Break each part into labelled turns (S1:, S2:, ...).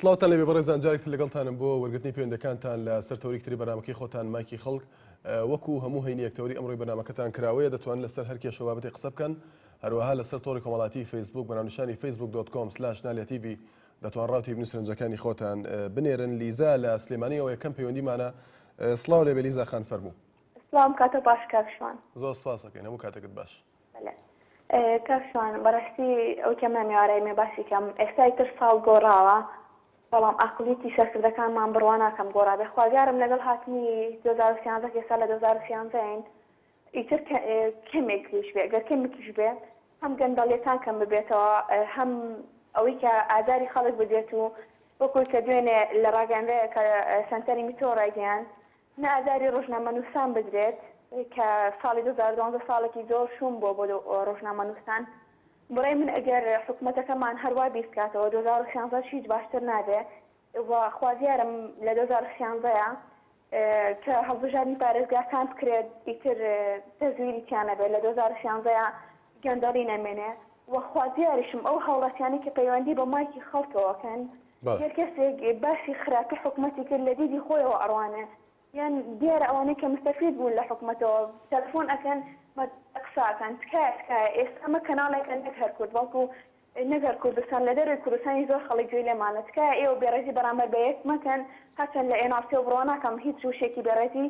S1: سڵاوتان لێبێ بەڕێزان جارێک تر لەگەڵتانم بۆ وەرگرتنی پەیوەندەکانتان لە سەر تەوەری تری بەرنامەکەی خۆتان مایکی خەڵک وەکو هەموو هەینیەک تەوەری ئەمڕۆی بەرنامەکەتان کراوەیە دەتوانن لەسەر هەر کێشە و بابەتێک قسە بکەن هەروەها لەسەر تۆڕی کۆمەڵاتی فەیسبوک بە ناونیشانی Facebook dot com slash نالیا تیڤی دەتوان ڕاو تێبینی و سەرنجەکانی خۆتان بنێرن لیزا لە سلێمانیەوە یەکەم پەیوەندیمانە سڵاو لێبێ لیزا خان فەرموو.
S2: سڵاوم کاتە باش کاک شوان.
S1: زۆر سپاس ئەکەین هەموو کاتێکت باش.
S2: بەلێ کاک شوان بەراستی ئەوەی کە من ئێوارەی مێ باسی کەم ئێستا ئیتر ساڵ گۆڕاوە بەڵام ئاقڵیەتی سەرکردەکانمان بڕوا ناکەم گۆڕابێ خوازیارم لەگەڵ هاتنی 2013 کە ئێستا لە 2013 ین ئیتر کەمێکیش بێ گەر کەمێکیش بێ هەم گەندەڵیەکان کەم ببێتەوە هەم ئەوەی کە ئازاری خەڵک بدرێت و وەکوی کە دوێنێ لە ڕاگەیاندراوێکا سەنتەری میترۆ ڕایگەیاند نە ئازاری ڕۆژنامەنووسان بدرێت کە ساڵی 2012 ساڵێکی زۆر شوم بووە بۆ ڕۆژنامەنووسان. بەڕای من ئەگەر حکومەتەکەمان هەروا بیر بکاتەوە 2013 هیچ باشتر نابێ و خوازیارم لە 2013 کە هەڵبژاردنی پارێزگاکان بکرێت ئیتر تەزویری تیا نەبێت لە 2013 گەندەڵی نەمێنێ و خوازیاریشم ئەو هاوڵاتیانەی کە پەیوەندی بە مایکی خەڵکەوە کەن گەر کەسێک باسی خراپی حکومەتی کرد لە دیدی خۆیەوە ئەڕوانێ یان دیارە ئەوانەی کە مستەفید بوون لە حکومەتەوە تەلەفۆن ئەکەن قسە ئەکەن تکایە تکایە ئێستا ئەمە کەناڵێکە نەک هەر کورد بەڵکو نەک هەر کوردستان لە دەرەوەی کوردستانیش زۆر خەڵک گوێی لێمانە تکایە ئێوە بێڕێزی بەرامبەر بە یەک مەکەن هەرچەند لە ئێن ئاڕ تیەوە بڕوا ناکەم هیچ وشێکی بێڕێزی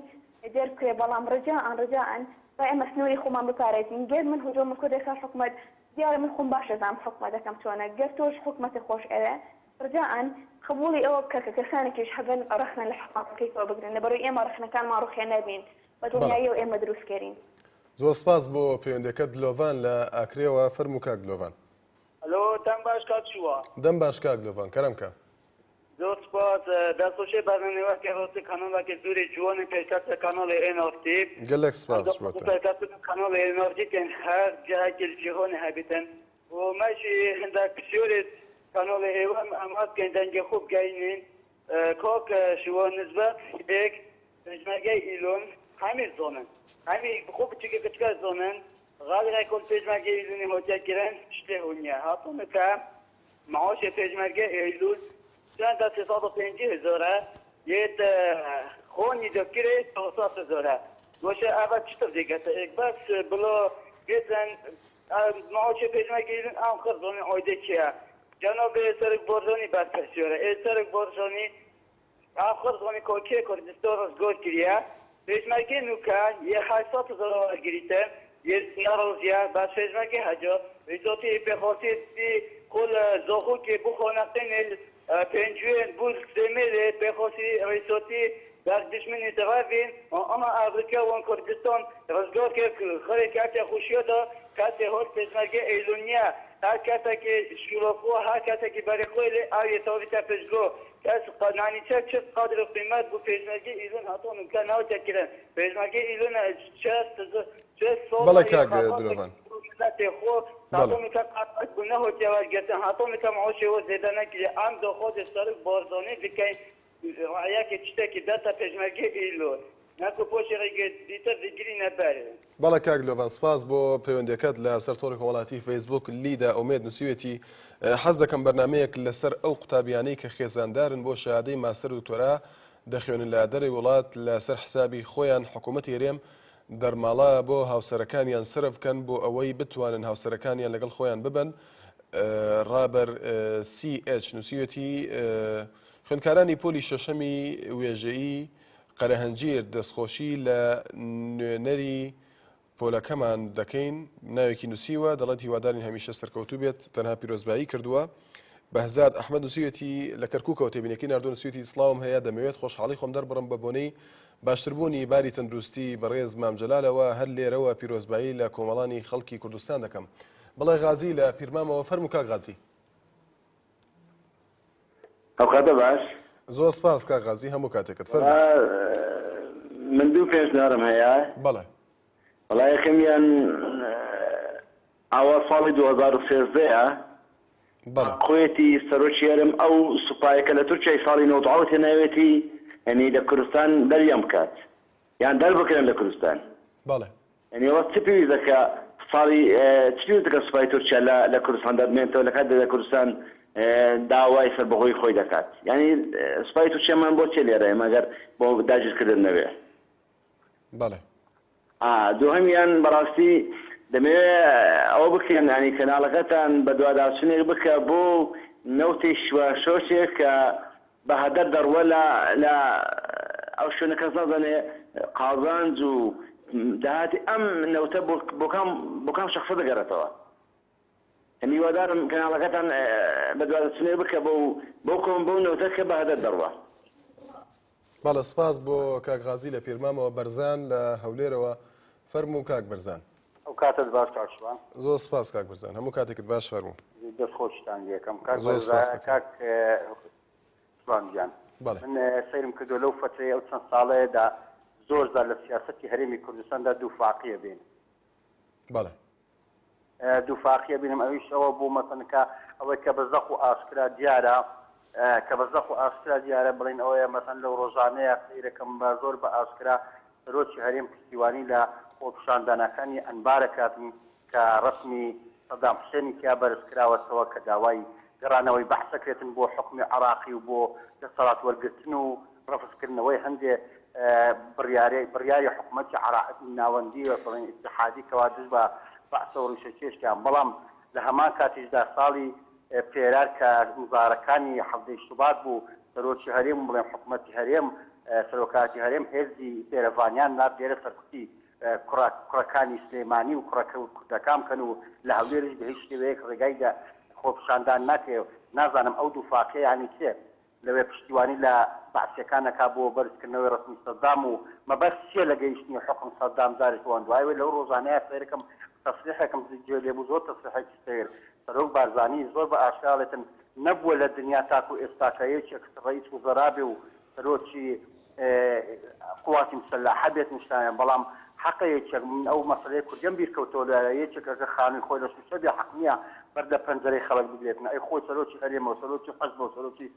S2: دەربکرێ بەڵام ڕجائەن ڕجائەن با ئێمە سنوری خۆمان بپارێزین گەر من هجومم کردە سەر حکومەت دیارە من خۆم باش ئەزانم حکومەتەکەم چۆنە گەر تۆش حکومەتت خۆش ئەوێ ڕجائەن قبوڵی ئەوە بکە کە کەسانێکیش هەبن ڕەخنە لە حکومەتەکەی تۆ بگرن لەبەرئەوەی ئێمە ڕەخنەکانمان ڕوخێنەر نین بە دڵنیاییەوە ئێمە دروستکەرین.
S1: زۆر سپاس بۆ پەیوەندیەکەت دلۆڤان لە ئاکرێوە فەرموو کاک دلۆڤان.
S3: ئەلۆ دەم باش کاک شووا.
S1: دەم باش کاک دلۆڤان کەرەم کە.
S3: زۆر سپاس دەست خۆشی بەرنامەی وەکی ڕاستی کەناڵەکی زۆری جوانە پێشکەفتە کەناڵی ئێن ئاڕ تی.
S1: گەلەک سپاس بۆ تە.
S3: پێشکەفتن کەناڵی ئێن ئاڕ تی کەن هەر جهەکی جیهانی هەبیتن و مەشی هەندەک پرسیارێت کەناڵی ئێوەم ئەم بکەین دەنگی خۆ بگەینین کاک شوان نسبەت ئێک پێشمەرگەی ئیلۆن هەمی زانن هەمی خۆ بچووکە کچکە زانن غادرای کۆل پێشمەرگەی ئیلۆنی هاتیە کرن شتێ هونیە هاتۆنە کە معاشێ پێشمەرگە ئەیلول چەندە 350 هزارە یێت خۆنی دەکرێ 400 هزارە وەشە ئەڤە چتر دێگەتە ئێک بەس بڵا بێتن معاشێ پێشمەرگە ئیلون ئەم خڕ زانێ ئایدە کێە جەنابێ سەرک بارزانی بەرپرسیارە ئێ سەرک بارزانی ئاخر زۆنی کۆکێ کوردستان ڕزگار کریە پێشمەرگەی نوکە یە 800 هزار وەرگریتن یە ناڕازیە بەس پێشمەرگەی هەجا ریزاتی پێخاسی دی خۆ لە زاخۆکێ بۆ خانەقینێ پێنجوێن بۆ سێمێلێ پێخاسی ریساتی بەر دشمنی دڕەڤین ئەما ئەڤرکە وان کوردستان ڕزگار کرد خرێ کاتێ خوشیە دا کاتێ هات پێشمەرگەی ئەیلونیە هەر کەسەکی شوراخۆ هەر کەسەکی بەرێ خۆی لێ ئاویە تاویتە پشتگۆ کەس نانی چە چ قادر و قیمەت بو پێشمەرگەی ئیلون هەتا نوکە ناوتە کرن پێشمەرگەی ئیلون چ ساڵ
S1: بەڵێ کاک دلۆڤان.
S3: بو ملەتێ خۆ
S1: بەڵێ.
S3: هەتا نوکە قەرەبوو بو نەهاتیە وەرگرتن هەتا نوکە معاشێ وە زێدە نەکریە ئەم داخوازێ سەرۆک بارزانی دکەین ڕایەکێ چتەکی دەتە پێشمەرگەی ئیلون نەکو پۆشی ڕێگەی دیتر دگرینە بەرێ.
S1: بەڵێ کاک لۆڤان سپاس بۆ پەیوەندیەکەت لە سەر تۆڕی کۆمەڵایەتی فەیسبووک لیدا ئومێد نووسیوێتی حەز دەکەم بەرنامەیەک لەسەر ئەو قوتابیانەی کە خێزاندارن بۆ شەهادەی ماستەر و دکتۆرا دەخوێنن لە دەرەوەی وڵات لەسەر حسابی خۆیان حکوومەتی هەرێم دەرماڵە بۆ هاوسەرەکانیان سەرف بکەن بۆ ئەوەی بتوانن هاوسەرەکانیان لەگەڵ خۆیان ببەن ڕابەر سی ئێچ نووسیوێتی خوێندکارانی پۆلی شەشەمی وێژەیی قەرەهەنجیر دەستخۆشی لە نوێنەری پۆلەکەمان دەکەین، ناوێکی نووسیوە، دەڵێت هیوادارین هەمیشە سەرکەوتوو بێت، تەنها پیرۆزبایی کردووە. بەهزاد ئەحمەد نووسیویەتی لە کەرکووکەوە تێبینیەکەی ناردووە نووسیویەتی سڵاوم هەیە دەمەوێت خۆشحاڵی خۆم دەربڕم بە بۆنەی باشتربوونی باری تەندروستی بەڕێز مام جەلالەوە هەر لێرەوە پیرۆزبایی لە کۆمەڵانی خەڵکی کوردستان دەکەم. بەڵێ غازی لە پیرمامەوە فەرموو کاک غازی.
S4: ئەوکاتە باش.
S1: زۆر سپاس کاک غازی هەموو کاتێکت فەرموو.
S4: من دوو پێشنیارم هەیە.
S1: بەڵێ.
S4: وەڵا یەکەمیان ئەوە ساڵی 2013 ە
S1: بەڵێ.
S4: خۆیەتی سەرۆکی هەرێم ئەو سوپایە کە لە تورکیای ساڵی 97 هێناوێتی یعنی لە کوردستان دەریان بکات یان دەربکرێن لە کوردستان.
S1: بەڵێ.
S4: یانی ئەوە چ پێویست دەکا ساڵی چ پێویست دەکا سوپای تورکیا لە لە کوردستان دەبمێنتەوە لە کاتێکدا کوردستان. داوای سەربەخۆیی خۆی دەکات یانی سوپای تورکیامان بۆ چیە لێرە ئێمە گەر بۆ داگیرکردن نەبێ؟
S1: بەڵێ.
S4: ئا دووهەمیان بەڕاستی دەمەوێ ئەوە بکەن یانی کەناڵەکەتان بەدواداچونێک بکە بۆ نەوتی شواشۆچێک کە بە هەدەر دەڕوە لە لە ئەو شوێنە کەس نازانێ قازانج و داهاتی ئەم نەوتە بۆ بۆ کام بۆ کام شەخسە دەگەڕێتەوە هیوادارم کەناڵەکەتان بەدواداچونێک بکە بۆ بۆ کۆم بەو نەوتە کە بە هەدەر دەڕوا.
S1: بەڵێ سپاس بۆ کاک غازی لە پیرمامەوە بەرزان لە هەولێرەوە فەرموو کاک بەرزان.
S5: ئەو کاتەت باش کاک شوان.
S1: زۆر سپاس کاک بەرزان هەموو کاتێکت باش فەرموو.
S5: دەست خۆشتان لێکەم کاک
S1: زۆر سپاس
S5: بەرزان
S1: دەکەم.
S5: کاک شوان گیان
S1: بەڵێ.
S5: من سەیرم کردوە لەو فەترەی ئەو چەند ساڵەیەدا زۆر جار لە سیاسەتی هەرێمی کوردستاندا دووفاقیە بین.
S1: بەڵێ.
S5: دووفاقی ئەبینم ئەویش ئەوە بوو مەسەن کە ئەوەی کە بە زەق و ئاشکرا دیارە کە بە زەق و ئاشکرا دیارە بڵین ئەوەیە مەسەن لەو ڕۆژانەیە سەیرەکەم بە زۆر بە ئاشکرا سەرۆکی هەرێم پشتیوانی لە خۆپیشاندانەکانی ئەنبارە کاتن کە ڕەسمی سەدام حوسێنی تیا بەرز کراوەتەوە کە داوای گەڕانەوەی بەعس ئەکرێتن بۆ حوکمی عێراقی و بۆ دەسەڵات وەرگرتن و ڕەفز کردنەوەی هەندێ بڕیارێ بڕیاری حکومەتی عێراق ناوەندی و بڵێن ئیتیحادی کەوا دژ بە بەعسە و ڕیشەکێشیان بەڵام لە هەمان کاتیشدا ساڵی پێرار کە مزارەکانی حەڤدەی شوبات بوو سەرۆکی هەرێم و بڵێن حکومەتی هەرێم سەرۆکایەتی هەرێم هێزی زێرەڤانیان نارد لێرە سەرکوتی کوڕە کوڕەکانی سلێمانی و کوڕەکە کوردەکان بکەن و لە هەولێریش بە هیچ شێوەیەک ڕێگای دە خۆپیشاندان ناکرێ نازانم ئەو دووفاقیە یانی چێ لەوێ پشتیوانی لە بەعسیەکان ئەکا بۆ بەرز کردنەوەی ڕەسمی سەدام و مەبەست چیە لە گەیشتنی حوکم سەدام جارێک بۆ دوای وەی لەو ڕۆژانەیا سەیرەکەم تەسریحێکم گوێ لێ بوو زۆر تەسریحێکی سەیر سەرۆک بارزانی زۆر بە ئاشکرا ئەڵێتن نەبووە لە دنیا تاکو ئێستاکە یەکێک ڕەئیس وزەرا بێ و سەرۆکی قواتی مسەلەحە بێت نوشتایە بەڵام حەقە یەکێک من ئەو مەسەلەی کوردیم بیر کەوتەوە لە یەکێک ئەگە خانووی خۆی لە شوشە بێ حەق نییە بەر لە پەنجەرەی خەڵک بگرێتن ئەی خۆی سەرۆکی هەرێمە و سەرۆکی حزبە و سەرۆکی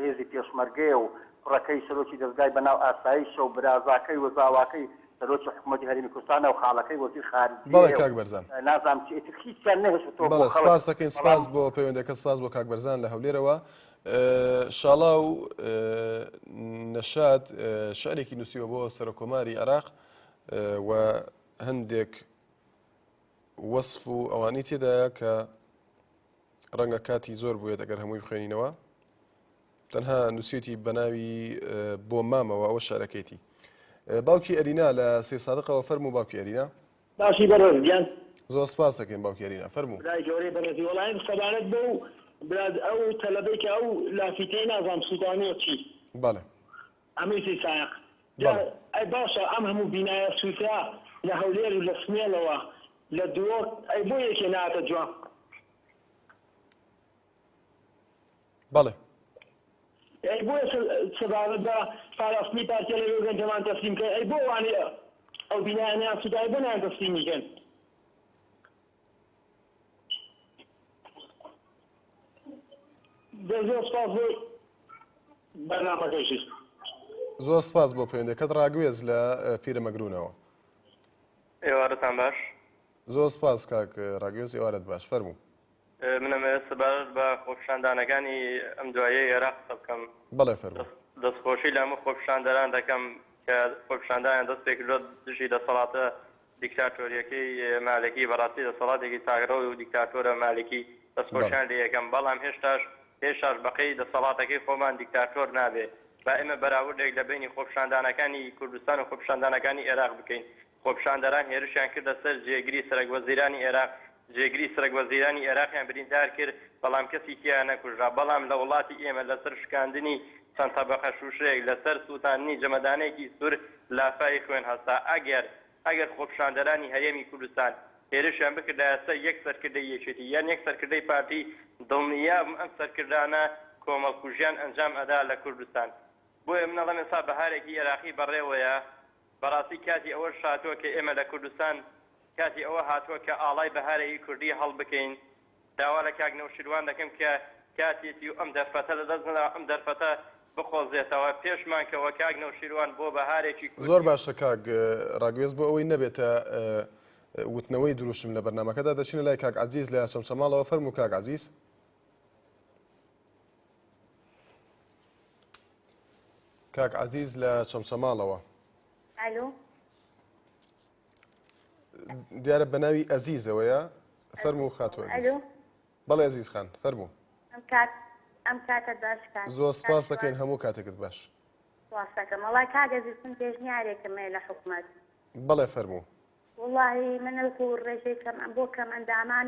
S5: هێزی پێشمەرگەیە و کوڕەکەی سەرۆکی دەزگای بەناو ئاسایشە و برازاکەی و زاواکەی سەرۆکی حکوومەتی هەرێمی کوردستانە و خاڵەکەی وەزیر
S1: بەڵێ
S5: خارجیەیە و
S1: کاک بەرزان.
S5: نازانم چی ئیتر هیچیان نەهێشتەوە بۆ
S1: بەڵێ
S5: خەڵک
S1: سپاس دەکەین
S5: بەڵام
S1: سپاس بۆ پەیوەندەکە سپاس بۆ کاک بەرزان لە هەولێرەوە شاڵاو نەشاد شعرێکی نووسیوە بۆ سەرۆککۆماری عێراق و هەندێک وەسف و ئەوانی تێدایە کە ڕەنگە کاتی زۆر بوێت ئەگەر هەمووی بخوێنینەوە تەنها نووسێتی بە ناوی بۆ مامەوە ئەوە شعرەکەیتی باوکی ئەرینا لە سێ سادقەوە فەرموو باوکی ئەرینا
S6: باشی بەڕێز گیان.
S1: زۆر سپاست دەکەین باوکی ئەرینا فەرموو.
S6: برای گەورەی بەڕێزی وەڵا من سەبارەت بەو براد ئەو تەلەبەی کە ئەو لافیتەی نازانم سوتانووە چی.
S1: بەڵێ.
S6: ئەمەی سەی سایەق جا
S1: بەڵێ.
S6: ئەی باشە ئەم هەموو بینایە سوترا لە هەولێر و لە سمێڵەوە لە دهۆک ئەی بۆ یەکێ نەهاتە جواب.
S1: بەڵێ.
S6: ئەی بۆ سەبارەت بە پاراستنی پارتیە لەوێ گەنجەمان تەسلیم کەن ئەی بۆ ئەوانەی ئەو بینایانەیان سوتایە بۆ نایەن تەسلیمی کەن؟ دە زۆر سپاس بۆ بەرنامەکەشی.
S1: زۆر سپاس بۆ پەیوەندەکەت ڕاگوێز لە پیرەمەگرونەوە.
S7: ئێوارەتان باش.
S1: زۆر سپاس کاک ڕاگوێز ئێوارەت باش فەرموو.
S7: من ئەمەوێت سەبارەت بە خۆپیشاندانەکانی ئەم دواییەی ئێراق قسە بکەم.
S1: بەڵێ فەرموو.
S7: دەستخۆشی لە هەموو خۆپیشاندەران دەکەم کە خۆپیشاندانیان دەست پێکردووە دژی دەسەڵاتە دیکتاتۆرییەکەی مالکی، بەڕاستی دەسەڵاتێکی تاکڕەو و دیکتاتۆرە مالکی، دەستخۆشیان لێ ئەکەم، بەڵام هێشتاش هێشتاش بەقەی دەسەڵاتەکەی خۆمان دیکتاتۆر نابێ. با ئێمە بەراوردێک لە بەینی خۆپیشاندانەکانی کوردستان و خۆپیشاندانەکانی ئێراق بکەین. خۆپیشاندەران هێرشیان کردە سەر جێگری سەرەک وەزیرانی ئێراق، جێگری سەرەک وەزیرانی ئێراقیان بریندار کرد، بەڵام کەسی تیا نەکوژرا، بەڵام لە وڵاتی ئێمە لەسەر شکاندنی چەند تەبەقە شوشەیەک، لەسەر سوتاندنی جەمەدانێکی سور لافاوی خوێن هەستا، ئەگەر ئەگەر خۆپیشاندەرانی هەرێمی کوردستان هێرشیان بکردایە سەر یەک سەرکردەی یەکێتی یان یەک سەرکردەی پارتی، دڵنیابم ئەم سەرکردانە کۆمەڵکوژیان ئەنجام ئەدا لە کوردستان. بۆیە من ئەڵێم ئێستا بەهارێکی ئێراقی بەڕێوەیە، بەڕاستی کاتی ئەوەش هاتووە کە ئێمە لە کوردستان کاتی ئەوە هاتووە کە ئاڵای بەهارێکی کوردی هەڵبکەین، داوا لە کاک نەوشیروان دەکەم کە کاتیەتی و ئەم دەرفەتە لە دەست نەدا و ئەم دەرفەتە بقۆزێتەوە پێشمان کەوە کاک نەوشیروان بۆ بەهارێکی
S1: زۆر
S7: کوردی.
S1: باشە کاک ڕاگوێز بۆ ئەوەی نەبێتە وتنەوەی دروشم لە بەرنامەکەدا دەچینە لای کاک عەزیز لە چەمچەماڵەوە فەرموو کاک عەزیز. کاک عەزیز لە چەمچەماڵەوە.
S8: ئەلو.
S1: دیارە بە ناوی ئەزیزەوەیە فەرموو خاتوو ئەزیز.
S8: ئەلو.
S1: بەڵێ ئەزیز خان فەرموو.
S8: ئەم کات ئەم کاتەت باش کاک.
S1: زۆر سپاس دەکەین هەموو کاتێکت باش.
S8: سپاس دەکەم وەڵای کاک ئەزیز من پێشنیارێکم هەیە لە حکومەت.
S1: بەڵێ فەرموو.
S8: وەڵاهی من وەکو ڕێژەی کەم بۆ کەم ئەندامان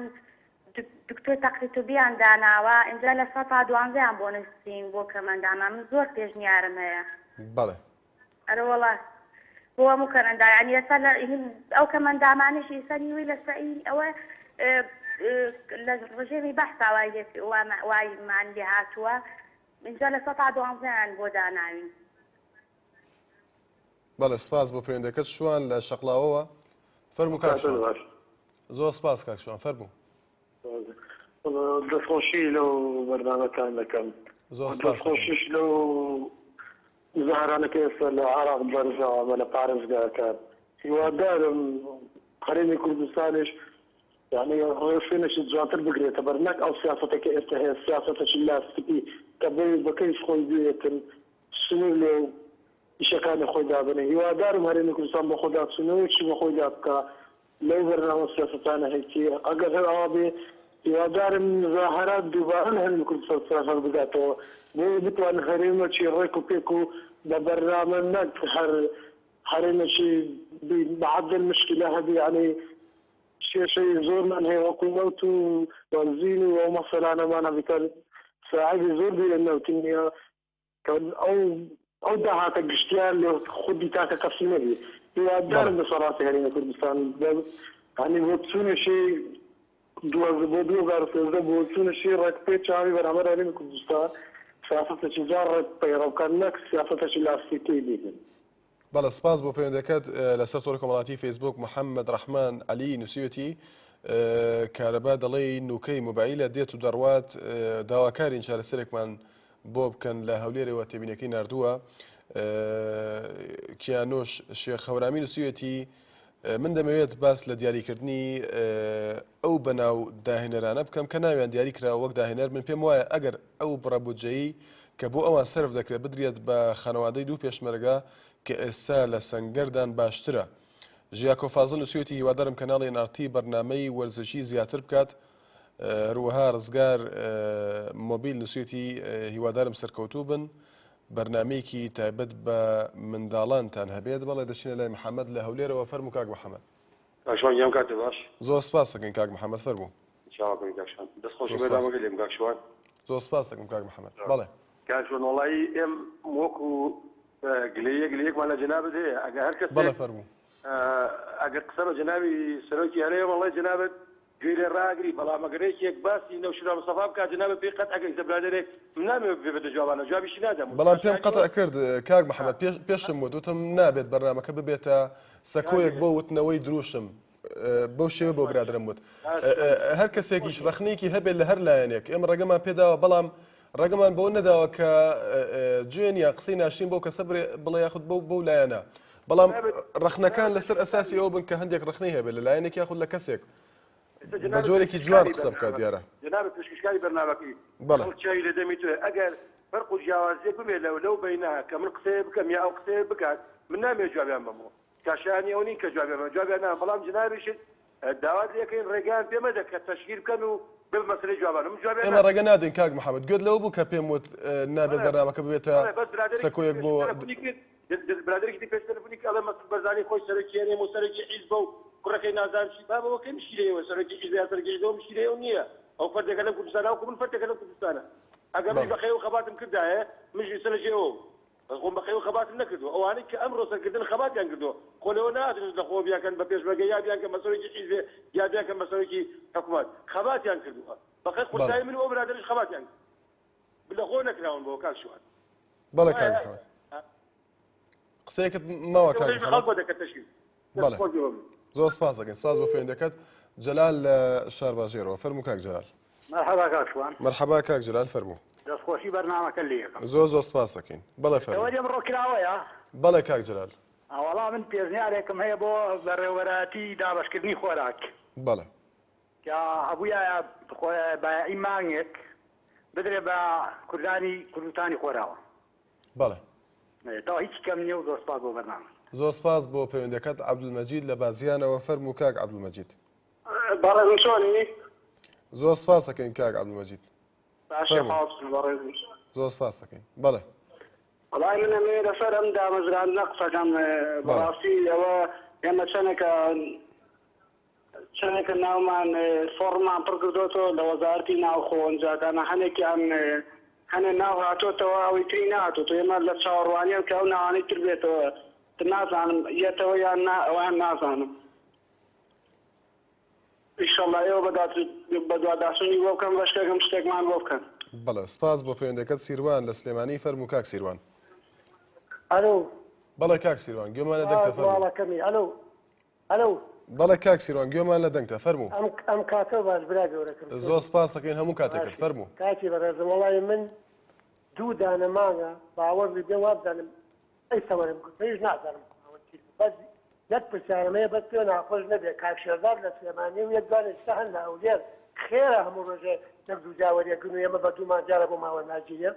S8: دکتۆر تەقریتوبیان داناوە ئینجا لە سەتا دوانزەیان بۆ نووسین بۆ کەم ئەندامان من زۆر پێشنیارم هەیە.
S1: بەڵێ.
S8: ئەرە وەڵا بۆ هەموو کەم ئەندا یانی ئێستا لە ئەو کەم ئەندامانەش ئێستا نیوەی لە سەعی ئەوە لە ڕژێمی بەعسا وای لێ وایمان لێ هاتووە ئینجا لە سەتا دوانزەیان بۆ داناوین.
S1: بەڵێ سپاس بۆ پەیوەندەکەت شوان لە شەقڵاوەوە فەرموو کاک شوان. زۆر سپاس کاک شوان فەرموو.
S9: دەستخۆشی لەو بەرنامەتان دەکەم.
S1: زۆر سپاس.
S9: دەستخۆشیش لەو مزاهرانە کە ئێستا لە عێراق بەرزەوامە لە پارێزگاکان. هیوادارم هەرێمی کوردستانیش یانی ڕێوشوێنێکی جوانتر بگرێتە بەر نەک ئەو سیاسەتە کە ئێستا هەیە سیاسەتێکی لاستیکی کە بۆی بە کەیف خۆی بێتن سنوور لۆ ئیشەکانی خۆی دابنێ هیوادارم هەرێمی کوردستان بەخۆداچوونەوەیەکی بەخۆیدا بکا لەو بەرنامە و سیاسەتانە هەیتی ئەگەر هەر ئاوا بێ هیوادارم مزاهەرات دووبارە لە هەرێمی کوردستان سەر هەڵبداتەوە بۆیە بتوانن هەرێمەکی ڕێک و پێک و بە بەرنامە نەک هەر هەرێمێکی بەعەدەل مشکیلە هەبی یانی کێشەی زۆرمان هەیە وەکو نەوت و بەنزین و ئەو مەسەلانەمان هەبیتە ساحێبی زۆر بیرە نەوت نییە کە ئەو ئەو داهاتە گشتیە لە خودی تاکە کەسی نەبی هیوادارم
S1: بەڵێ.
S9: دەسەڵاتی هەرێمی کوردستان بە یانی بۆ چوونێکی دوو بۆ 2013 بۆ چوونێکی ڕێک پێ چاوی بەرامبەر هەرێمی کوردستان سیاسەتێکی جوان ڕێک پەیڕەو بکات نەک سیاسەتێکی لاستیکی بیبن.
S1: بەڵێ سپاس بۆ پەیوەندەکەت لەسەر تۆڕی کۆمەڵاتی فەیسبوک محەممەد ڕەحمان عەلی نووسیوێتی کارەبا دەڵێی نوکەی مۆبایلە دێت و دەڕوات داواکارین چارەسەرێکمان بۆ بکەن لە هەولێرەوە تێبینەکەی ناردووە کیانۆش شێخ هەورامی نووسیوێتی من دەمەوێت باس لە دیاریکردنی ئەو بەناو داهێنەرانە بکەم کە ناویان دیاری کراوە وەک داهێنەر من پێم وایە ئەگەر ئەو بڕە بودجەی کە بۆ ئەوان سەرف دەکرێت بدرێت بە خانەوادەی دوو پێشمەرگە کە ئێستا لە سەنگەردان باشترە. ژیاکۆ فازڵ نووسیویەتی هیوادارم کەناڵی NRT بەرنامەی وەرزشی زیاتر بکات هەروەها ڕزگار مۆبیل نووسیویەتی هیوادارم سەرکەوتوو بن بەرنمەیەکی تایبەت بە منداڵانتان هەبێت بەڵێ دەچینە لای محەممەد لە هەولێرەوە فەرموو کاک محەممەد.
S10: کاک شوان گیان کاتت باش.
S1: زۆر سپاس دەکەین کاک محەممەد فەرموو.
S10: چاوە کەم کاک شوان. دەست خۆشی
S1: زۆر سپاس.
S10: بەرنامەکەی لێم کاک شوان.
S1: زۆر سپاس دەکەم کاک محەممەد بەڵێ.
S10: کاک شوان وەڵایی ئێم وەکو گلەیەک گلەیەکمان لە جەنابت هەیە ئەگەر هەر کەسێک
S1: بەڵێ فەرموو.
S10: ئەگەر قسە بە جەنابی سەرۆکی هەرێم وەڵای جەنابت گوێی لێ ڕاگری بەڵام ئەگەر یەکێک باسی نەوشیروان مستەفا بکات جەنابت پێی قەتع ئەکەی ئیستا برادەرێک من نامەوێ ببێتە جوابانە جوابیشی نادەم
S1: بەڵام پێم قەتع کرد کاک محەمەد پێش پێشم وت وتم نابێت بەرنامەکە ببێتە سەکۆیەک بۆ وتنەوەی دروشم بەو شێوە بۆ برادرم وت هەر کەسێکیش ڕەخنەیەکی هەبێت لە هەر لایەنێک ئێمە ڕێگەمان پێداوە بەڵام ڕێگەمان بەوە نەداوە کە جوێن یان قسەی ناشرین بەو کەسە بڵێ یاخود بەو بەو لایەنە بەڵام ڕەخنەکان لەسەر ئەساسی ئەوە بن کە هەندێک ڕەخنەی هەبێت لە لایەنێک یاخود لە کەسێک بە جۆرێکی جوان قسە بکات دیارە.
S10: جەنابت پێشکەشکاری بەرنامەکەی
S1: بەڵێ.
S10: خەڵک چاوی لە دەمی تۆیە ئەگەر فەرق و جیاوازیەک ببێت لەو لەو بەینە کە من قسەیە بکەم یا ئەو قسەیە بکات من نامەوێت جوابیان بەمەوە کە شایانی ئەوە نین کە جوابیان بەمەوە جوابیان نادەم بەڵام جەنابیشت داوات لێکەین ڕێگەیان پێ مەدە کە تەشهیر بکەن و ببن مەسەلەی جوابان من جوابیان
S1: ئێمە ڕێگە نادەین کاک محەمەد گوێت لەوە بوو کە پێم وت نابێت بەرنامەکە ببێتە سەکۆیەک بۆ
S10: برادەرێکی دی پێش تەلەفونی کرد ئەڵێ مەسعود بەرزانی خۆی سەرۆکی هەرێم و سەرۆکی حیزبە و کوڕەکەی نازانم چی بابە ئەوە کەی مشکیلەی ئێوە سەرۆکی حیزبە یا سەرۆکی حیزبە ئەوە مشکیلەی ئەو نییە ئەو فەردێکە لەم کوردستانە وەکو من فەردێکە لەم کوردستانە ئەگەر منیش بە خەیو خەباتم کردایە منیش ئیستا لە جێی ئەوە بووم بەس خۆم بە خەیو خەباتم نەکردووە ئەوانەی کە ئەمڕۆ سەرکردن خەباتیان کردووە خۆ لەوە نەهاتن لە خۆوە بیانکەن بە پێشمەرگە یا بیانکەن بە سەرۆکی حیزبێ یا بیانکەن بە سەرۆکی حکومەت خەباتیان کردووە بە قەد
S1: بەڵێ.
S10: قورسایی من و ئەو برادەرەش خەباتیان کردووە لە خۆ نەکراون بەوە کاک شوان.
S1: بەڵێ کاک محەمەد قسەیەکت ماوە کاک محەمەد بەڵێ زۆر سپاس دەکەین سپاس بۆ پەیوەندەکەت جەلال لە شارباژێرەوە فەرموو کاک جەلال
S11: مەرحەبا کاک شوان
S1: مەرحەبا کاک جەلال فەرموو
S11: دەستخۆشی بەرنامەکە لێ یەکەم
S1: زۆر زۆر سپاس دەکەین بەڵێ فەرموو
S11: تەوەری ئەمڕۆ کراوەیە
S1: بەڵێ کاک جەلال
S11: وەڵا من پێشنیارێکم هەیە بۆ بەڕێوەبەرایەتی دابەشکردنی خۆراک
S1: بەڵێ
S11: کە هەبوویایە بایەعی مانگێک بدرێ بە کوردانی کوردستانی خۆراوە.
S1: بەڵێ.
S11: تا هیچ کەم نییە و زۆر سپاس بۆ بەرنامە.
S1: زۆر سپاس بۆ پەیوەندیەکەت عەبدولمەجید لە بازیانەوە فەرموو کاک عەبدولمەجید.
S9: بەڕێزم چۆنی؟
S1: زۆر سپاس ئەکەین کاک عەبدولمەجید.
S9: باشە
S1: فەرموو.
S9: خواحافظ بەڕێزم.
S1: زۆر سپاس ئەکەین بەڵێ.
S9: وەڵای من ئەمەوێ لەسەر ئەم دامەزراندنە قسەکەم
S1: بەڵێ.
S9: بەڕاستی ئەوە ئێمە چەنێکە چەنێکە ناومان فۆڕممان پڕ کردۆتەوە لە وەزارەتی ناوخۆ ئەنجاکانە هەنێکیان هەنێ ناو هاتۆتەوە ئەوەی تری نەهاتۆتەوە ئێمە لە چاوەڕوانیان کە ئەو ناوانەی تر بێتەوە تر نازانم یەتەوە یان نا ئەوان نازانم ئیشەڵا ئێوە بەدواداچوونی بۆ بکەن بەشکەکەم شتێکمان بۆ بکەن.
S1: بەڵێ سپاس بۆ پەیوەندەکەت سیروان لە سلێمانی فەرموو کاک سیروان.
S12: ئەلۆ.
S1: بەڵێ کاک سیروان گوێمان لە دەنگتە فەرموو.
S12: ماڵەکەمی ئەلۆ ئەلۆ.
S1: بەڵێ کاک سیروان گوێمان لە دەنگتە فەرموو.
S12: ئەم ئەم کاتە باش برا گەورەکەم
S1: زۆر سپاس دەکەین هەموو کاتێکت فەرموو.
S12: کاکی بەڕێزم وەڵی من دوو دانە مانگە باوەڕ بێ وابزانم ئەی سەوەرم گوتەیش نازانم بەس یەک پرسیارم هەیە بەس پێ ناخۆش نەبێ کاک شێرزاد لە سلێمانی و یەک دوانە ئیستا هەن لە هەولێر خێرە هەموو ڕۆژێ یەک دوو جاوەریەکن و ئێمە بە دوومان جارە بۆ ماوە ناگیرێ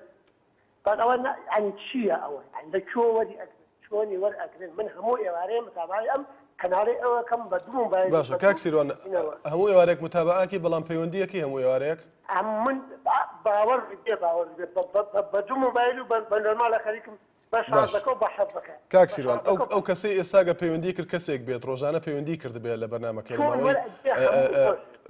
S12: بەس ئەوە یانی چییە ئەوە یانی لە کوێ وەری ئەگرن چۆنی وەر ئەگرن من هەموو ئێوارەیە متابعەی ئەم کەناڵی ئەوەکەم بە دوو مۆبایل
S1: باشە کاک سیروان هەموو ئێوارێک متابعەکی بەڵام پەیوەندیەکەی هەموو ئێوارەیەک
S12: من باوەڕ بێ باوەڕ بێ بە دوو مۆبایل و بە نۆرمالە خەریکم بە شازەکە و بە حەزەکە
S1: کاک سیروان ئەو ئەو کەسەی ئێستاگە پەیوەندی کرد کەسێک بێت ڕۆژانە پەیوەندی کردبێت لە بەرنامەکەی لە ماوەی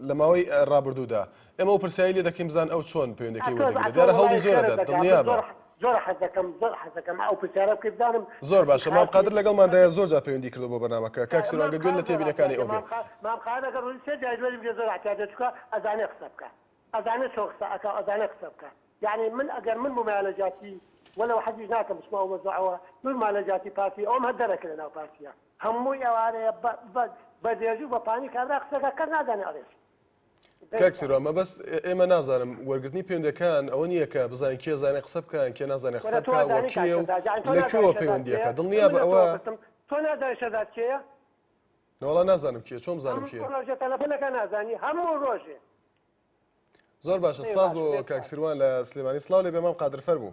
S1: لە ماوەی ڕابردوودا ئێمە ئەو پرسیاری لێ دەکەین بزان ئەو چۆن پەیوەندەکەی وەردەگرێت دیارە هەوڵی زۆر دەدات دڵنیابە
S12: زۆر حەز دەکەم زۆر حەز دەکەم ئەو پرسیارە بکەی بزانم
S1: زۆر باشە مام قادر لەگەڵماندایە زۆر جار پەیوەندی کردووە بۆ بەرنامەکە کاک سیروان گە گوێت لە تێبینەکانی ئەو بێ
S12: مام قادر ئەگەر ڕۆژی سێ جار وەری بگرێ زۆر احتیاجە چونکە ئەزانێ قسە بکا ئەزانێ چۆن قسە ئەکا و ئەزانێ قسە بکا یەعنی من ئەگەر من بوومایە لە جیاتی وەلەو حەزیش ناکەم بچمە ئەو مەزوعەوە من بوومایە لە جیاتی پارتی ئەوم هەر دەرەکرد لە ناو پارتیە هەمووی ئەوانەیە بە بە بە درێژی و بە پانی کابرا قسەکا کەس نازانێ ئەڵێ چی.
S1: کاک سیروان مەبەست ئێمە نازانم وەرگرتنی پەیوەندیەکان ئەوە نییە کە بزانین کێ زانێ قسە بکە کێ نازانێ قسە بکە و کێ و لە کوێوە پەیوەندیەکە دڵنیا بە ئەوە
S12: تۆ نازانی شەزاد کێیە؟
S1: نەوەڵا نازانم کێ چۆن بزانم کێ
S12: ڕۆژێ تەلەفۆنەکە نازانی هەموو ڕۆژێ
S1: زۆر باشە سپاس بۆ کاک سیروان لە سلێمانی سڵاو لێ بێ مام قادر فەرموو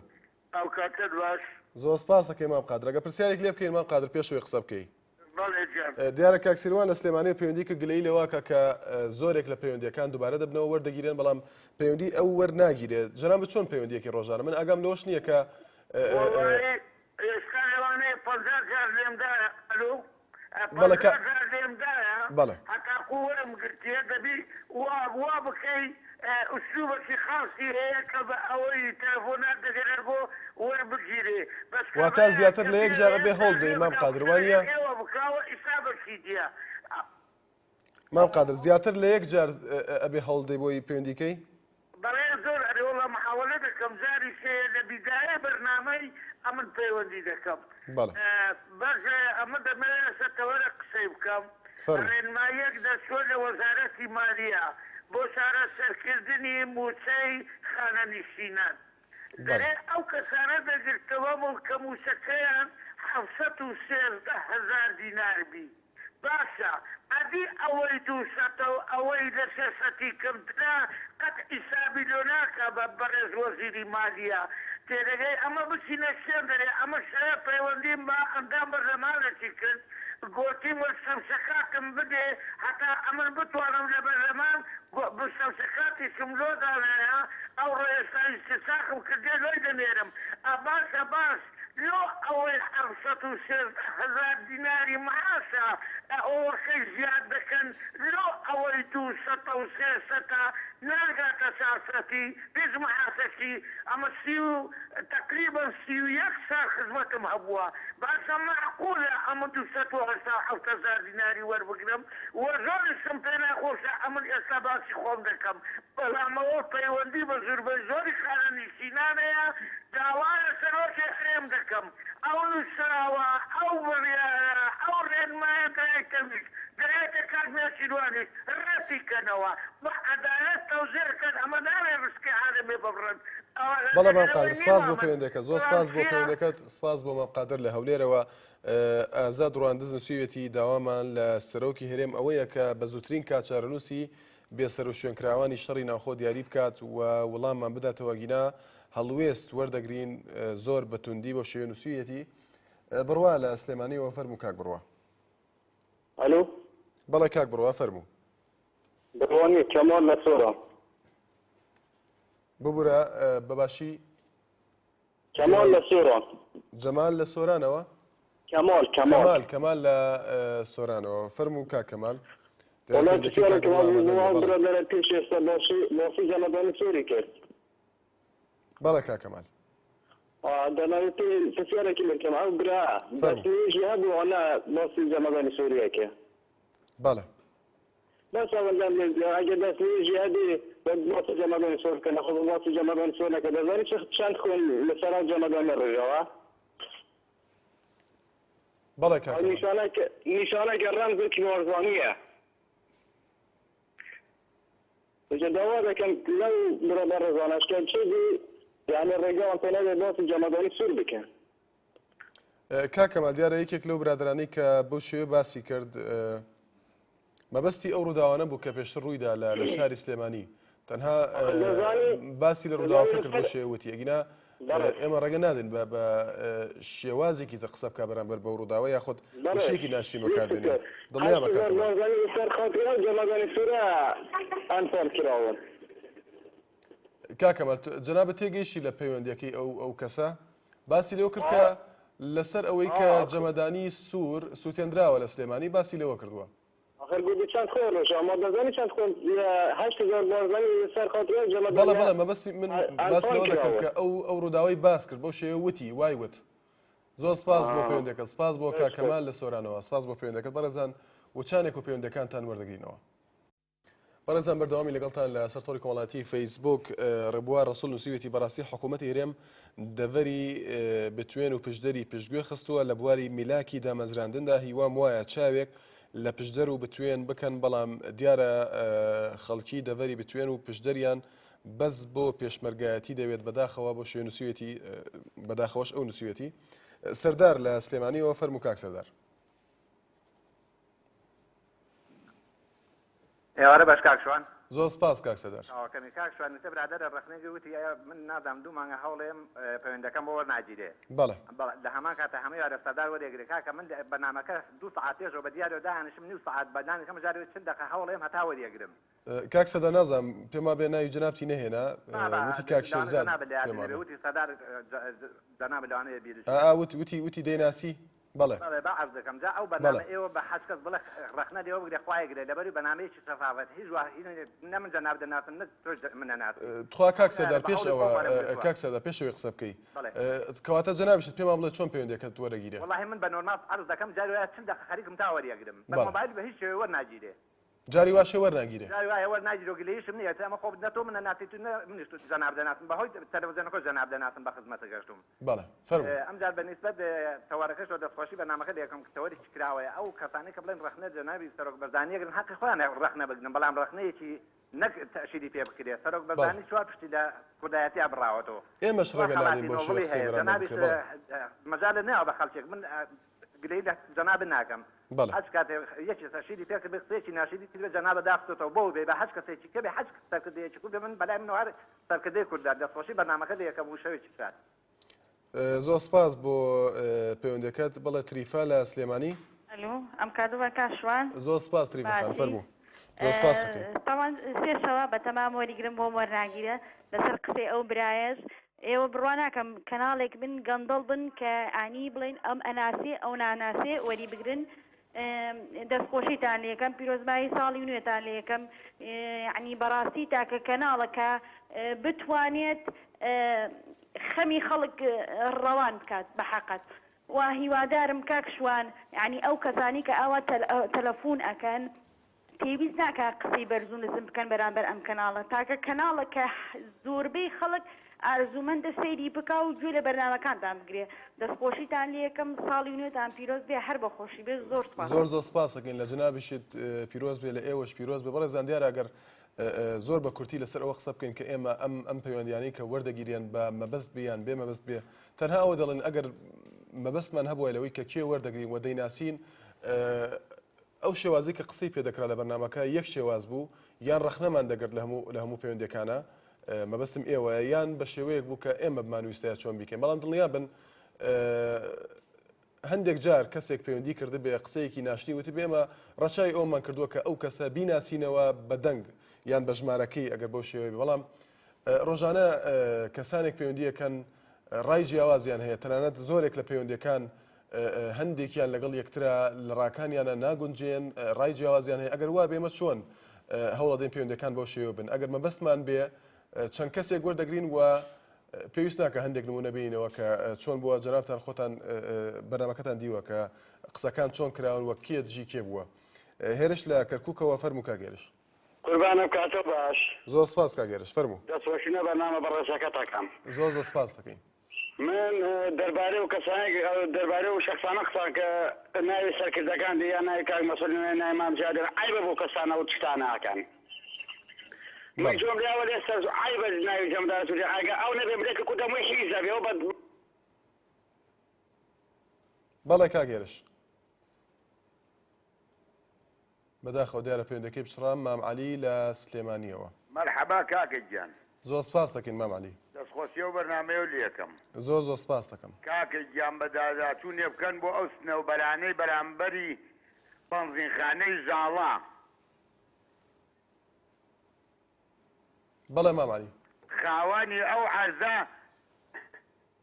S13: ئەو کاتەت باش
S1: زۆر سپاس دەکەین مام قادر ئەگەر پرسیارێک لێ بکەین مام قادر پێش ئەوەی قسە بکەی
S13: بەڵێ گیان.
S1: دیارە کاک سیروان لە سلێمانیەوە پەیوەندی کرد گلەیی لەوەکا کە زۆرێک لە پەیوەندیەکان دووبارە دەبنەوە وەردەگیرێن بەڵام پەیوەندی ئەو وەرناگیرێت جەنابت چۆن پەیوەندیەکی ڕۆژانە من ئاگام لەوەش نییە کە
S13: وەڵایی ئێستا لەوانەیە 50 جار لێم دایە ئەلۆ
S1: بەڵێ کە
S13: 50 جار لێم دایە
S1: بەڵێ
S13: هەتاکوو وەرم گرتیە دەبی وا وا بکەی ئسلوبەکی خاصی هەیە کە بە ئەوەی تەلەفۆنات دەگەرێ بۆ وەربگیرێ بەس
S1: واتا
S13: کابرایان
S1: زیاتر
S13: کە
S1: لە یەک جار
S13: بێ
S1: ئەبێ هەوڵ بدەی
S13: لێ
S1: مام
S13: بکا
S1: قادر وانیە؟
S13: ئێوە بکاوە ئیسابەکی دیە.
S1: مام قادر زیاتر لە یەک جار ئەبێ هەوڵ دەی بۆی پەیوەندی کەی؟
S13: بەڵێ زۆر ئەرێ وەڵا محاوەلە دەکەم جاری سێیە لە بیدایەی بەرنامەی ئەمن پەیوەندی دەکەم
S1: بەڵێ.
S13: بەس ئەمن دەمەوێ لەسەر تەوەرێک قسەی بکەم
S1: فەرموو.
S13: ڕێنماییەک دەرچووە لە وەزارەتی مالیە بۆ چارەسەرکردنی مووچەی خانەنشینان
S1: بەڵێ.
S13: دەرێ ئەو کەسانە دەگرتەوە کە مووچەکەیان 713 هەزار دینار بی باشە ئەدی ئەوەی دوو سەتە و ئەوەی لە سێ سەتی کەمترە قەت حیسابی لۆ ناکا بە بەڕێز وەزیری مالیە تێدەگەی ئەمە بچینە شوێن دەرێ ئەمە شەوێ پەیوەندیم بە ئەندام بەرلەمانەکی کرد گۆتیم شەمشەکاتم بدێ هەتا ئەمن بتوانم لە بەرلەمان شەمشەکاتیشم لۆ دانایە ئەوڕۆ ئێستا ئیستیساخم کردیە لۆی دەنێرم ئە باشە باش لۆ ئەوەی 713 هەزار دیناری معاشە ئەوەکەی زیاد دەکەن لۆ ئەوەی دوو سەتە و سێ سەتە ناگاتە چار سەتی هیچ معاشەکی ئەمە سی و تەقریبەن 31 سال خزمەتم هەبووە باشە مەعقولە ئەمن 287 هەزار دیناری وەربگرم وە زۆریشم پێ ناخۆشە ئەمن ئێستا باسی خۆم دەکەم بەڵام ئەوە پەیوەندی بە زوربەی زۆری خانەنشینانەیە داوا لە سەرۆکی هەرێم دەکەم ئەو نوسراوە ئەو بڕیارە ئەو ڕێنمایە دایتە ویش دایتە کاک نێچیروانیش ڕەتی کەنەوە بە عەدالەت تەوزیع کەن ئەمە نابێ ڕزقی عالەمێ ببڕن ئەوە
S1: بەڵێ مام
S13: لەبەر
S1: قادر
S13: ئەوەی
S1: سپاس بۆ
S13: نیمە من
S1: پەیوەندەکەت زۆر
S13: بەڵام
S1: سپاس بۆ
S13: چیە
S1: پەیوەندەکەت سپاس بۆ مام قادر لە هەولێرەوە ئازاد ڕواندز نووسیویەتی داوامان لە سەرۆکی هەرێم ئەوەیە کە بە زووترین کات چارەنووسی بێسەروشوێنکراوانی شەڕی ناوخۆ دیاری بکات و وڵاممان بداتەوە گینا. هەڵوێست وەردەگرین زۆر بە توندی بۆ شێوێ نووسیویەتی بڕوا لە سلێمانیەوە فەرموو کاک بڕوا.
S14: ئەلو.
S1: بەڵێ کاک بڕوا فەرموو.
S14: بڕوا نیە کەمال لە سۆران.
S1: ببورە بەباشی.
S14: کەمال لە سۆران.
S1: جەمال لە سۆرانەوە؟
S14: کەمال کەمال.
S1: کەمال کەمال لە سۆرانەوە فەرموو کاک کەمال.
S14: وەڵا پرسیارێکم هەبوو بۆ ئەو برادەرە پێش ئێستا باسی باسی جەمەدانی سۆری کرد.
S1: بەڵێ کاک کەمال.
S14: دەمەوێت پێ پرسیارێکی لێ بکەم ئەو برا دەستنوێژی هەبوو ئەو نا باسی جەمەدانی سۆریە کرد.
S1: بەڵێ.
S14: بەس ئەوەندەم لێ بکە ئەگەر دەستنوێژی هەبێ وەک باسی جەمەدانی سۆر بکە نەخۆ باسی جەمەدانی سۆر نەکە دەزانی چەند خوێن لەسەر ئەو جەمەدانە ڕژاوە؟
S1: بەڵێ کاک کەمال.
S14: نیشانەکە نیشانەکە ڕەمزێکی بارزانییە. جا داوا دەکەم لەو برا بەڕێزانەش کە چیدی یانی ڕێگەیان پێ نەدەی باسی جەمەدانی سوور بکەن.
S1: کاک کەمال دیارە یەکێک لەو برادەرانەی کە بەو شێوەیە باسی کرد مەبەستی ئەو ڕووداوانە بوو کە پێشتر ڕوویدا لە لە شاری سلێمانی تەنها باسی لە ڕووداوەکە کرد بۆ شێوە وتی ئەگینا ئێمە ڕێگە نادەین بە بە شێوازێکی تر قسە بکە بەرامبەر بەو ڕووداوە یاخود وشەیەکی ناشرین بەکار بێنێ دڵنیابە کاک کەمال. کاک کەمال جەنابت تێگەیشتی لە پەیوەندیەکەی ئەو ئەو کەسە باسی لەوە کرد کە لەسەر ئەوەی کە جەمەدانی سوور سووتێنراوە لە سلێمانی باسی لەوە کردووە.
S14: ئاخر گوتی چەند خۆی ڕۆژە ما دەزانی چەند خۆن 8000 بارزانی سەر خاطر ئەو جەمەدانیە
S1: بەڵێ بەڵێ مەبەستی من باس
S14: ئەنفال
S1: لەوە دەکەم
S14: کراون.
S1: کە ئەو ئەو ڕووداوەی باس کرد بەو شێوەیە وتی وای وت زۆر سپاس بۆ
S14: آه.
S1: پەیوەندەکەت سپاس بۆ کاک
S14: سپاس.
S1: کەمال لە سۆرانەوە سپاس بۆ پەیوەندەکەت بەڕێزان وچانێک و پەیوەندەکانتان وەردەگرینەوە. بەڕێزان بەردەوامی لەگەڵتان لە سەر تۆڕی کۆمەڵایەتی فەیسبوک ڕێبوار ڕەسوڵ نووسیویەتی بەڕاستی حکوومەتی هەرێم دەڤەری بتوێن و پشدەری پشتگوێ خستووە لە بواری میلاکی دامەزراندندا هیوام وایە چاوێک لە پشدەر و بتوێن بکەن بەڵام دیارە خەڵکی دەڤەری بتوێن و پشدەریان بەس بۆ پێشمەرگایەتی دەوێت بەداخەوە بۆ شوێن نووسیویەتی بەداخەوەش ئەو نووسیویەتی سەردار لە سلێمانیەوە فەرموو کاک سەردار.
S15: ئێوارە باش کاک شوان.
S1: زۆر سپاس کاک سەردار.
S15: چاوەکەمی کاک شوان وتە برادەرە ڕەخنەی گرت وتی ئەیە من نازانم دوو مانگە هەوڵێم پەیوەندەکەم بۆ وەرناگیرێ
S1: بەڵێ.
S15: بەڵێ لە هەمان کاتا هەموو ئێوارە سەردار وەرێگرێ کاکە من بەرنامەکە دوو سەعات پێشەوە بە دیارەوە دانیشم نیو سەعات بە لانی کەم جارێ 40 دەقە هەوڵێم هەتا وەریەگرم.
S1: کاک سەردار نازانم پێم وابێ ناوی جەنابتی نەهێنا
S15: بابا
S1: وتی کاک
S15: لەوانە
S1: شێرزاد
S15: جەنابت لە یادت
S1: پێم
S15: نەبێ
S1: وابێ.
S15: وتی سەردار جەنابت لەوانەیە بیرت
S1: ئا
S15: چووبێ.
S1: ئا وتی وتی وتی دەیناسی؟ بەڵێ.
S15: بەڵێ با عەرز دەکەم جا ئەو
S1: بەڵێ.
S15: بەرنامە ئێوە بە هەچ کەس بڵێ ڕەخنە لێوە بگرێ خوا یگرێ لەبەری بەرنامەیەکی شەفافەت هیچ وا هیچ نە من جەنابت دەناسم نە تۆش من نەناسی
S1: تخوا کاک
S15: ئەم
S1: سەردار
S15: بە
S1: پێش
S15: هەوڵی
S1: ئەوە
S15: خۆم وەرم گرتووە.
S1: کاک سەردار پێش ئەوەی قسە بکەی
S15: بەڵێ.
S1: کەواتە جەنابیشت پێمان بڵێ چۆن پەیوەندیەکەت وەرەگیرێ؟
S15: وەڵاهی من بە نۆرماڵ عەرز دەکەم جاری وایە 40 دەقە خەریکم تا وەریەگرم بە
S1: بەڵێ.
S15: مۆبایل بە هیچ شێوەیە وەرناگیرێ.
S1: جاری واشە وەرناگیرێ.
S15: جاری وایە وەرناگیرێ و گلەییشم نییە ئەمە خۆ نە تۆ من ئەناسیت و نە منیش جەناب دەناسم بە هۆی تەلەفزیۆنەکەوە جەناب دەناسم بە خزمەتت گەشتووم.
S1: بەڵێ فەرموو.
S15: ئەمجار بە نیسبەت تەوەرەکەشەوە دەستخۆشی بەرنامەکە لێکەم کە تەوەرێکی کراوەیە ئەو کەسانەی کە بڵێن ڕەخنە جەنابی سەرۆک بەرزانی ئەگرن حەقی خۆیانە ڕەخنە بگرن بەڵام ڕەخنەیەکی نەک تەئشیری پێ بکرێ سەرۆک
S1: بەڵێ.
S15: بەرزانی چوار پشتی لە کوردایەتیا بڕاوەتەوە
S1: ئێمەش
S15: چوار
S1: ڕێگە نادەین
S15: خەڵاتی
S1: بەو شێوە
S15: نۆبڵی
S1: قسەی
S15: هەیە
S1: بەرامبەر
S15: جەنابیش
S1: بکرێ بەڵێ.
S15: مەجالت نەیاوە بە خەڵکێک من گلەیی لە جەنابت ناکەم
S1: بەڵێ.
S15: هەچ کاتێ یەکێ تەشیری پێ کردبێ قسەیەکی ناشیرین کردبێ جەنابت داخستۆتەوە بۆ بێ بە هەچ کەسێکی کە بێ هەچ سەرکردەیەکی کورد بێ من بەلای منەوە هەر سەرکردەی کوردە دەستخۆشی بەرنامەکە لێکەم و شەوێکی شاد.
S1: زۆر سپاس بۆ پەیوەندەکەت بەڵێ تریفە لە سلێمانی.
S16: ئەلو ئەم کاتە بە کاک شوان
S1: زۆر سپاس تریفە خان
S16: باسی
S1: فەرموو زۆر سپاس ئەکەین.
S16: تاوان سێ شەوە بەتەمام وەریگرم بۆم وەرناگیرە لەسەر قسەی ئەو برایەش ئێوە بڕوا ناکەم کەناڵێک بن گەندەڵ بن کە ئانی بڵێن ئەم ئەناسێ ئەو ناناسێ وەری بگرن دەستخۆشیتان لێکەم پیرۆزبایی ساڵی نوێتان لێکەم یعنی بەڕاستی تاکە کەناڵە کە بتوانێت خەمی خەڵک ڕەوان بکات بە حەقەت و هیوادارم کاک شوان یعنی ئەو کەسانی کە ئاوا تەلەفون ئەکەن پێویست ناکا قسەی بەرز و نزم بکەن بەرامبەر ئەم کەناڵە تاکە کەناڵە کە زۆربەی خەڵک ئارزومەندە سەیری بکا و گوێ لە بەرنامەکانتان بگرێ دەستخۆشیتان لێکەم ساڵی نوێتان پیرۆز بێ هەر بە خۆشی بێ زۆر سوپاس.
S1: زۆر زۆر سپاس ئەکەین لە جەنابیشت پیرۆز بێ لە ئێوەش پیرۆز بێ بەڕێزان دیارە ئەگەر زۆر بە کورتی لەسەر ئەوە قسە بکەین کە ئێمە ئەم ئەم پەیوەندیانەی کە وەردەگیرێن بە مەبەست بێ یان بێ مەبەست بێ تەنها ئەوە دەڵێن ئەگەر مەبەستمان هەبووە لەوەی کە کێ وەردەگرین و دەیناسین ئەو شێوازەی کە قسەی پێ دەکرا لە بەرنامەکە یەک شێواز بوو یان ڕەخنەمان دەگرت لە هەموو لە هەموو پەیوەندیەکانا. مەبەستم ئێوەیە یان بە شێوەیەک بوو کە ئێمە بمانویستایە چۆن بیکەین بەڵام دڵنیا بن هەندێک جار کەسێک پەیوەندی کردبێ قسەیەکی ناشرین وتبێ ئێمە ڕەچاوی ئەوەمان کردووە کە ئەو کەسە بیناسینەوە بە دەنگ یان بە ژمارەکەی ئەگەر بەو شێوەیە بێ بەڵام ڕۆژانە کەسانێک پەیوەندیەکەن ڕای جیاوازیان هەیە تەنانەت زۆرێک لە پەیوەندیەکان هەندێکیان لەگەڵ یەکترا لە ڕاکانیانە ناگونجێن ڕای جیاوازیان هەیە ئەگەر وا بێمە چۆن هەوڵەدەین پەیوەندەکان بەو شێوە بن ئەگەر مەبەستمان بێ چەند کەسێک وەردەگرین و پێویست ناکە هەندێک نمونە بینەوە کە چۆن بووە جەنابتان خۆتان بەرنامەکەتان دیوە کە قسەکان چۆن کراون وە کێ دژی کێ بووە هێرش لە کەرکوکەوە فەرموو کاک هێرش.
S17: قوربانم کاتۆ باش.
S1: زۆر سپاس کاک هێرش فەرموو.
S17: دەستخۆشی لە بەرنامە بەڕێزەکەت ئەکەم.
S1: زۆر زۆر سپاست دەکەین.
S17: من دەربارەی ئەو کەسانەی دەربارەی ئەو شەخسانە قسان کە ناوی سەرکردەکان دێ یان ناوی کاک مەسعود یان ناوی مام جەلال دێن عەیبە بۆ کەسانە ئەو شتانە ئەکەن. من
S1: بەڵێ.
S17: گوێم لێیە لێ سەر عەیبە ناوی جەمدار سوری ئەگە ئەو نەبێ ملەتی کورد هەمووی حیز ئەبێ ئەو بە
S1: بەڵێ کاک هێرش. بەداخەوە دیارە پەیوەندەکەی پچڕا مام عەلی لە سلێمانیەوە.
S18: مەرحەبا کاکە گیان.
S1: زۆر سپاست دەکەین مام عەلی.
S18: دەستخۆشی ئەو بەرنامەیەو لێکەم.
S1: زۆر زۆر سپاست دەکەم.
S18: کاکە گیان بەداداچوونێ بکەن بۆ ئەو سنەوبەرانەی بەرامبەری بەنزینخانەی ژاڵە.
S1: بەڵێ مام عەلی.
S18: خاوەنی ئەو عەرزە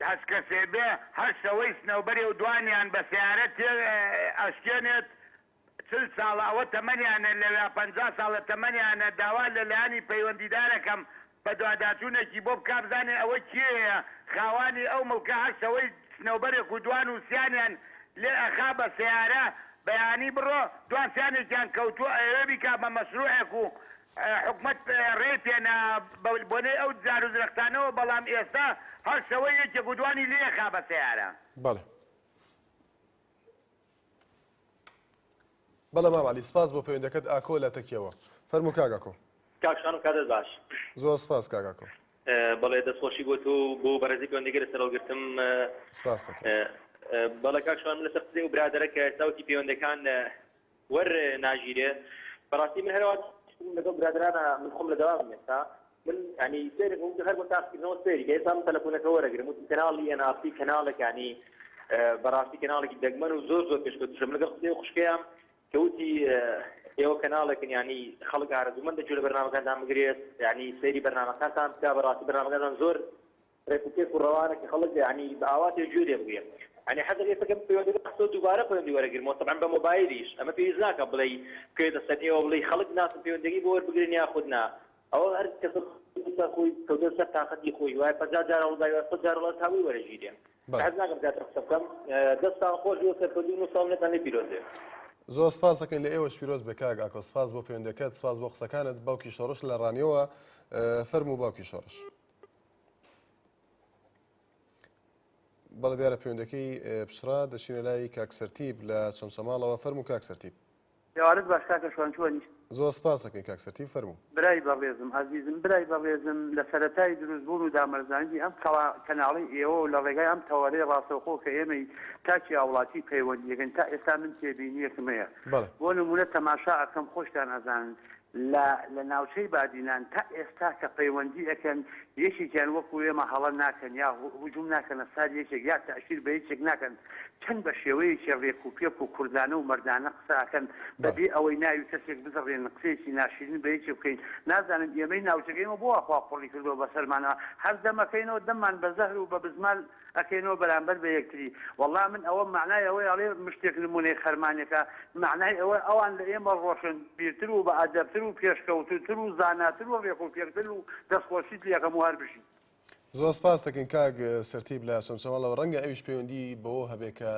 S18: هەچ کەسێ بێ هەر شەوەی سنەوبەرێ و دوانیان بە سەیارە تێ ئەشکێنێت 40 ساڵە ئەوە تەمەنیانە لەویا 50 ساڵە تەمەنیانە داوا لە لایەنی پەیوەندیدارەکەم بەدواداچوونێکی بۆ بکا بزانێ ئەوە کێیە خاوانی ئەو مڵکە هەر شەوەی سنەوبەرێک و دوان و سیانیان لێ ئەخا بە سەیارە بەیانی بڕۆ دوان سیانێکیان کەوتووە ئەیەوێ بیکا بە مەشروعێک و حکومەت ڕێی پێ نا بە بۆنەی ئەو دار و درەختانەوە بەڵام ئێستا هەر شەوەی یەکێک و دوانی لێ ئەخا بە سەیارە.
S1: بەڵێ. بەڵێ مام عەلی سپاس بۆ پەیوەندەکەت ئاکۆ لە تەکیەوە فەرموو کاک ئاکۆ.
S19: کاک شانم کاتت باش.
S1: زۆر سپاس کاک ئاکۆ.
S19: بەڵێ دەستخۆشی بۆ تۆ و بۆ بەڕێزی پەیوەندیگە لەسەر هەڵگرتم.
S1: سپاس دەکەم.
S19: بەڵێ کاک شوان من لەسەر قسەی ئەو برادەرە کە ئێستا وتی پەیوەندەکان وەر ناگیرێ بەڕاستی من هەروا لەگەڵ برادەرانە من خۆم لە دەوامم ئێستا من ینی سێرێک وتم هەر بۆ تاقیکردنەوە سێری کە ئێستا من تەلەفۆنەکە وەرەگرم وتم کەناڵی ئێن ئاڕ تی کەناڵێک ینی بەڕاستی کەناڵێکی دەگمەن و زۆر زۆر پێشکەوتوشە من لەگەڵ قسەی خوشکەیان کە وتی ئێوە کەناڵێکن ینی خەڵک ئارەزوومەندە گوێ لە بەرنامەکانتان بگرێت ینی سەیری بەرنامەکانتان بکا بەڕاستی بەرنامەکانتان زۆر ڕێک و پێک و ڕەوانە کە خەڵک یانی بە ئاواتێ گوێ لێ بگرێ یانی حەز دەکەی فکر پەیوەندی بخستەوە دووبارە پەیوەندی وەرەگرمەوە تەبعەن بە مۆبایلیش ئەمە پێویست ناکا بڵێی بکەوێتە سەر ئێوە بڵێی خەڵک ناسم پەیوەندیەکەی بۆ وەربگرن یاخود نا ئەوە هەر کەسە سەر خۆی کەوتە سەر تاقەتی خۆی وایە 50 جار هەوڵدای وایە 100 جار هەوڵدا تا بۆی وەرەگیرێ حەز ناکەم زیاتر قسە بکەم دەستتان خۆش بێ و سەرکەوتوو بن و ساڵ نوێتان لێ پیرۆز بێ.
S1: زۆر سپاس دەکەین لە ئێوەش پیرۆز بێ کاک ئاکۆ سپاس بۆ پەیوەندەکەت سپاس بۆ قسەکانت باوکی شۆڕش لە ڕانیەوە فەرموو باوکی شۆڕش. بەڵێ دیارە پەیوەندەکەی پچڕا دەچینە لای کاک سەرتیپ لە چەمچەماڵەوە فەرموو کاک سەرتیپ.
S20: ئێوارەت باش کاکە شوان چۆنی؟
S1: زۆر سپاس دەکەین کاک سەرتیپ فەرموو.
S20: برای بەڕێزم ئازیزم برای بەڕێزم لە سەرەتای دروست بوون و دامەرزاندی ئەم کەناڵەی ئێوە و لە ڕێگای ئەم تەوەرەی ڕاستەوخۆ کە ئێمەی تاکی هاوڵاتی پەیوەندیەکەین تا ئێستا من تێبینیەکم هەیە بۆ نمونە تەماشا ئەکەم خۆشتان ئەزانن لە لە ناوچەی بادینان تا ئێستا کە پەیوەندی ئەکەن یەکێکیان وەکو ئێمە هەڵە ناکەن یا هجوم ناکەنە سار یەکێک یا تەئشیر بە یەکێک ناکەن چەند بە شێوەیەکی ڕێک و پێک و کوردانە و مەردانە قسە ئەکەن بە بێ ئەوەی ناوی کەسێک بزڕێنن قسەیەکی ناشیرین بە یەکێک بکەین نازانم ئێمەی ناوچەکە ئێمە بۆ وا خوا قوڕی کردوە بەسەرمانەوە هەر دەم ئەکەینەوە دەممان بە زەهر و بە بزمال ئەکەینەوە بەرامبەر بە یەکتری وەڵا من ئەوە مەعنای ئەوەی ئەڵێ مشتێک نمونەی خەرمانێکە مەعنای ئەوە ئەوان لە ئێمە ڕۆشن بیرتر و بە ئەدەبتر و پێشکەوتوتر و زاناتر و ڕێک و پێکتر و دەستخۆشیت لێکەم و هەر بژیت.
S1: زۆر سپاست دەکەین کاک سەرتیپ لە چەمچەماڵەوە ڕەنگە ئەویش پەیوەندی بەوە هەبێ کە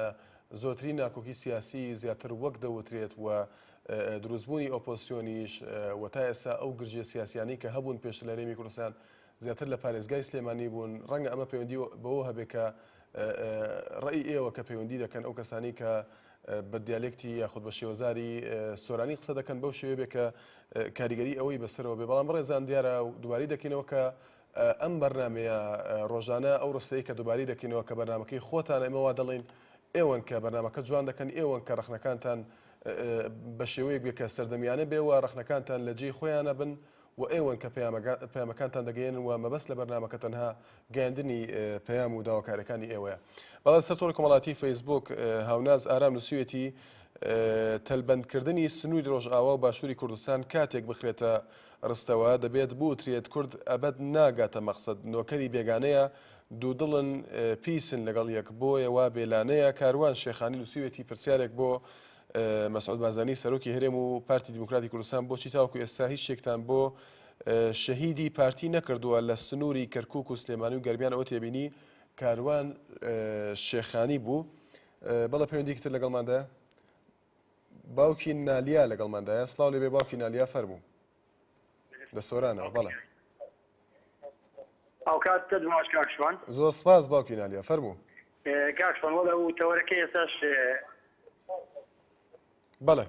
S1: زۆرترین ناکۆکی سیاسی زیاتر وەک دەوترێت و دروستبوونی ئۆپۆزسیۆنیش و تا ئێستا ئەو گرژیە سیاسیانەی کە هەبوون پێشتر لە هەرێمی کوردستان زیاتر لە پارێزگای سلێمانی بوون، ڕەنگە ئەمە پەیوەندی بەوە هەبێ کە ڕەئی ئێوە کە پەیوەندی دەکەن ئەو کەسانی کە بە دیالێکتی یاخود بە شێوەزاری سۆرانی قسە دەکەن بەو شێوەیە بێ کە کاریگەری ئەوەی بەسەرەوە بێ بەڵام بەڕێزان دیارە و دووبارەی دەکەینەوە کە ئەم بەرنامەیە ڕۆژانە ئەو ڕستەی کە دووبارەی دەکەینەوە کە بەرنامەکەی خۆتان ئێمە وا دەڵێین ئێوەن کە بەرنامەکە جوان دەکەن ئێوەن کە ڕەخنەکانتان بە شێوەیەک بێ کە سەردەمیانە بێ و ڕەخنەکانتان لە جێی خۆیانە بن. و ئێوەن کە پەیامەکانتان دەگەیەنن و مەبەست لە بەرنامەکە تەنها گەیاندنی پەیام و داواکاریەکانی ئێوەیە. بەڵێ سەر تۆڕی کۆمەڵاتی فەیسبوک هاوناز ئارام نووسیوێتی تەلبەندکردنی سنووری ڕۆژئاوا و باشووری کوردستان کاتێک بخرێتە ڕستەوە دەبێت بوترێت کورد ئەبەد ناگاتە مەقسەد نۆکەری بێگانەیە دوودڵن پیسن لەگەڵ یەک بۆیە وا بێلانەیە کاروان شێخانی نووسیوێتی پرسیارێک بۆ مەسعود بارزانی سەرۆکی هەرێم و پارتی دیموکراتی کوردستان بۆچی تاوەکو ئێستا هیچ شتێکتان بۆ شەهیدی پارتی نەکردووە لە سنووری کەرکک و سلێمانی و گەرمیان ئەوە تێبینی کاروان شێخانی بوو بەڵێ پەیوەندیکی تر لەگەڵماندا باوکی نالیا لەگەڵماندایە سڵاو لێبێ باوکی نالیا فەرموو لە سۆرانەوە بەڵێ
S11: ئەوکات تە باش کاک شوان
S1: زۆر سپاس باوکی نالیا فەرموو
S11: کاک شوان وەڵا و تەوەرەکە ئێستاش
S1: بەڵێ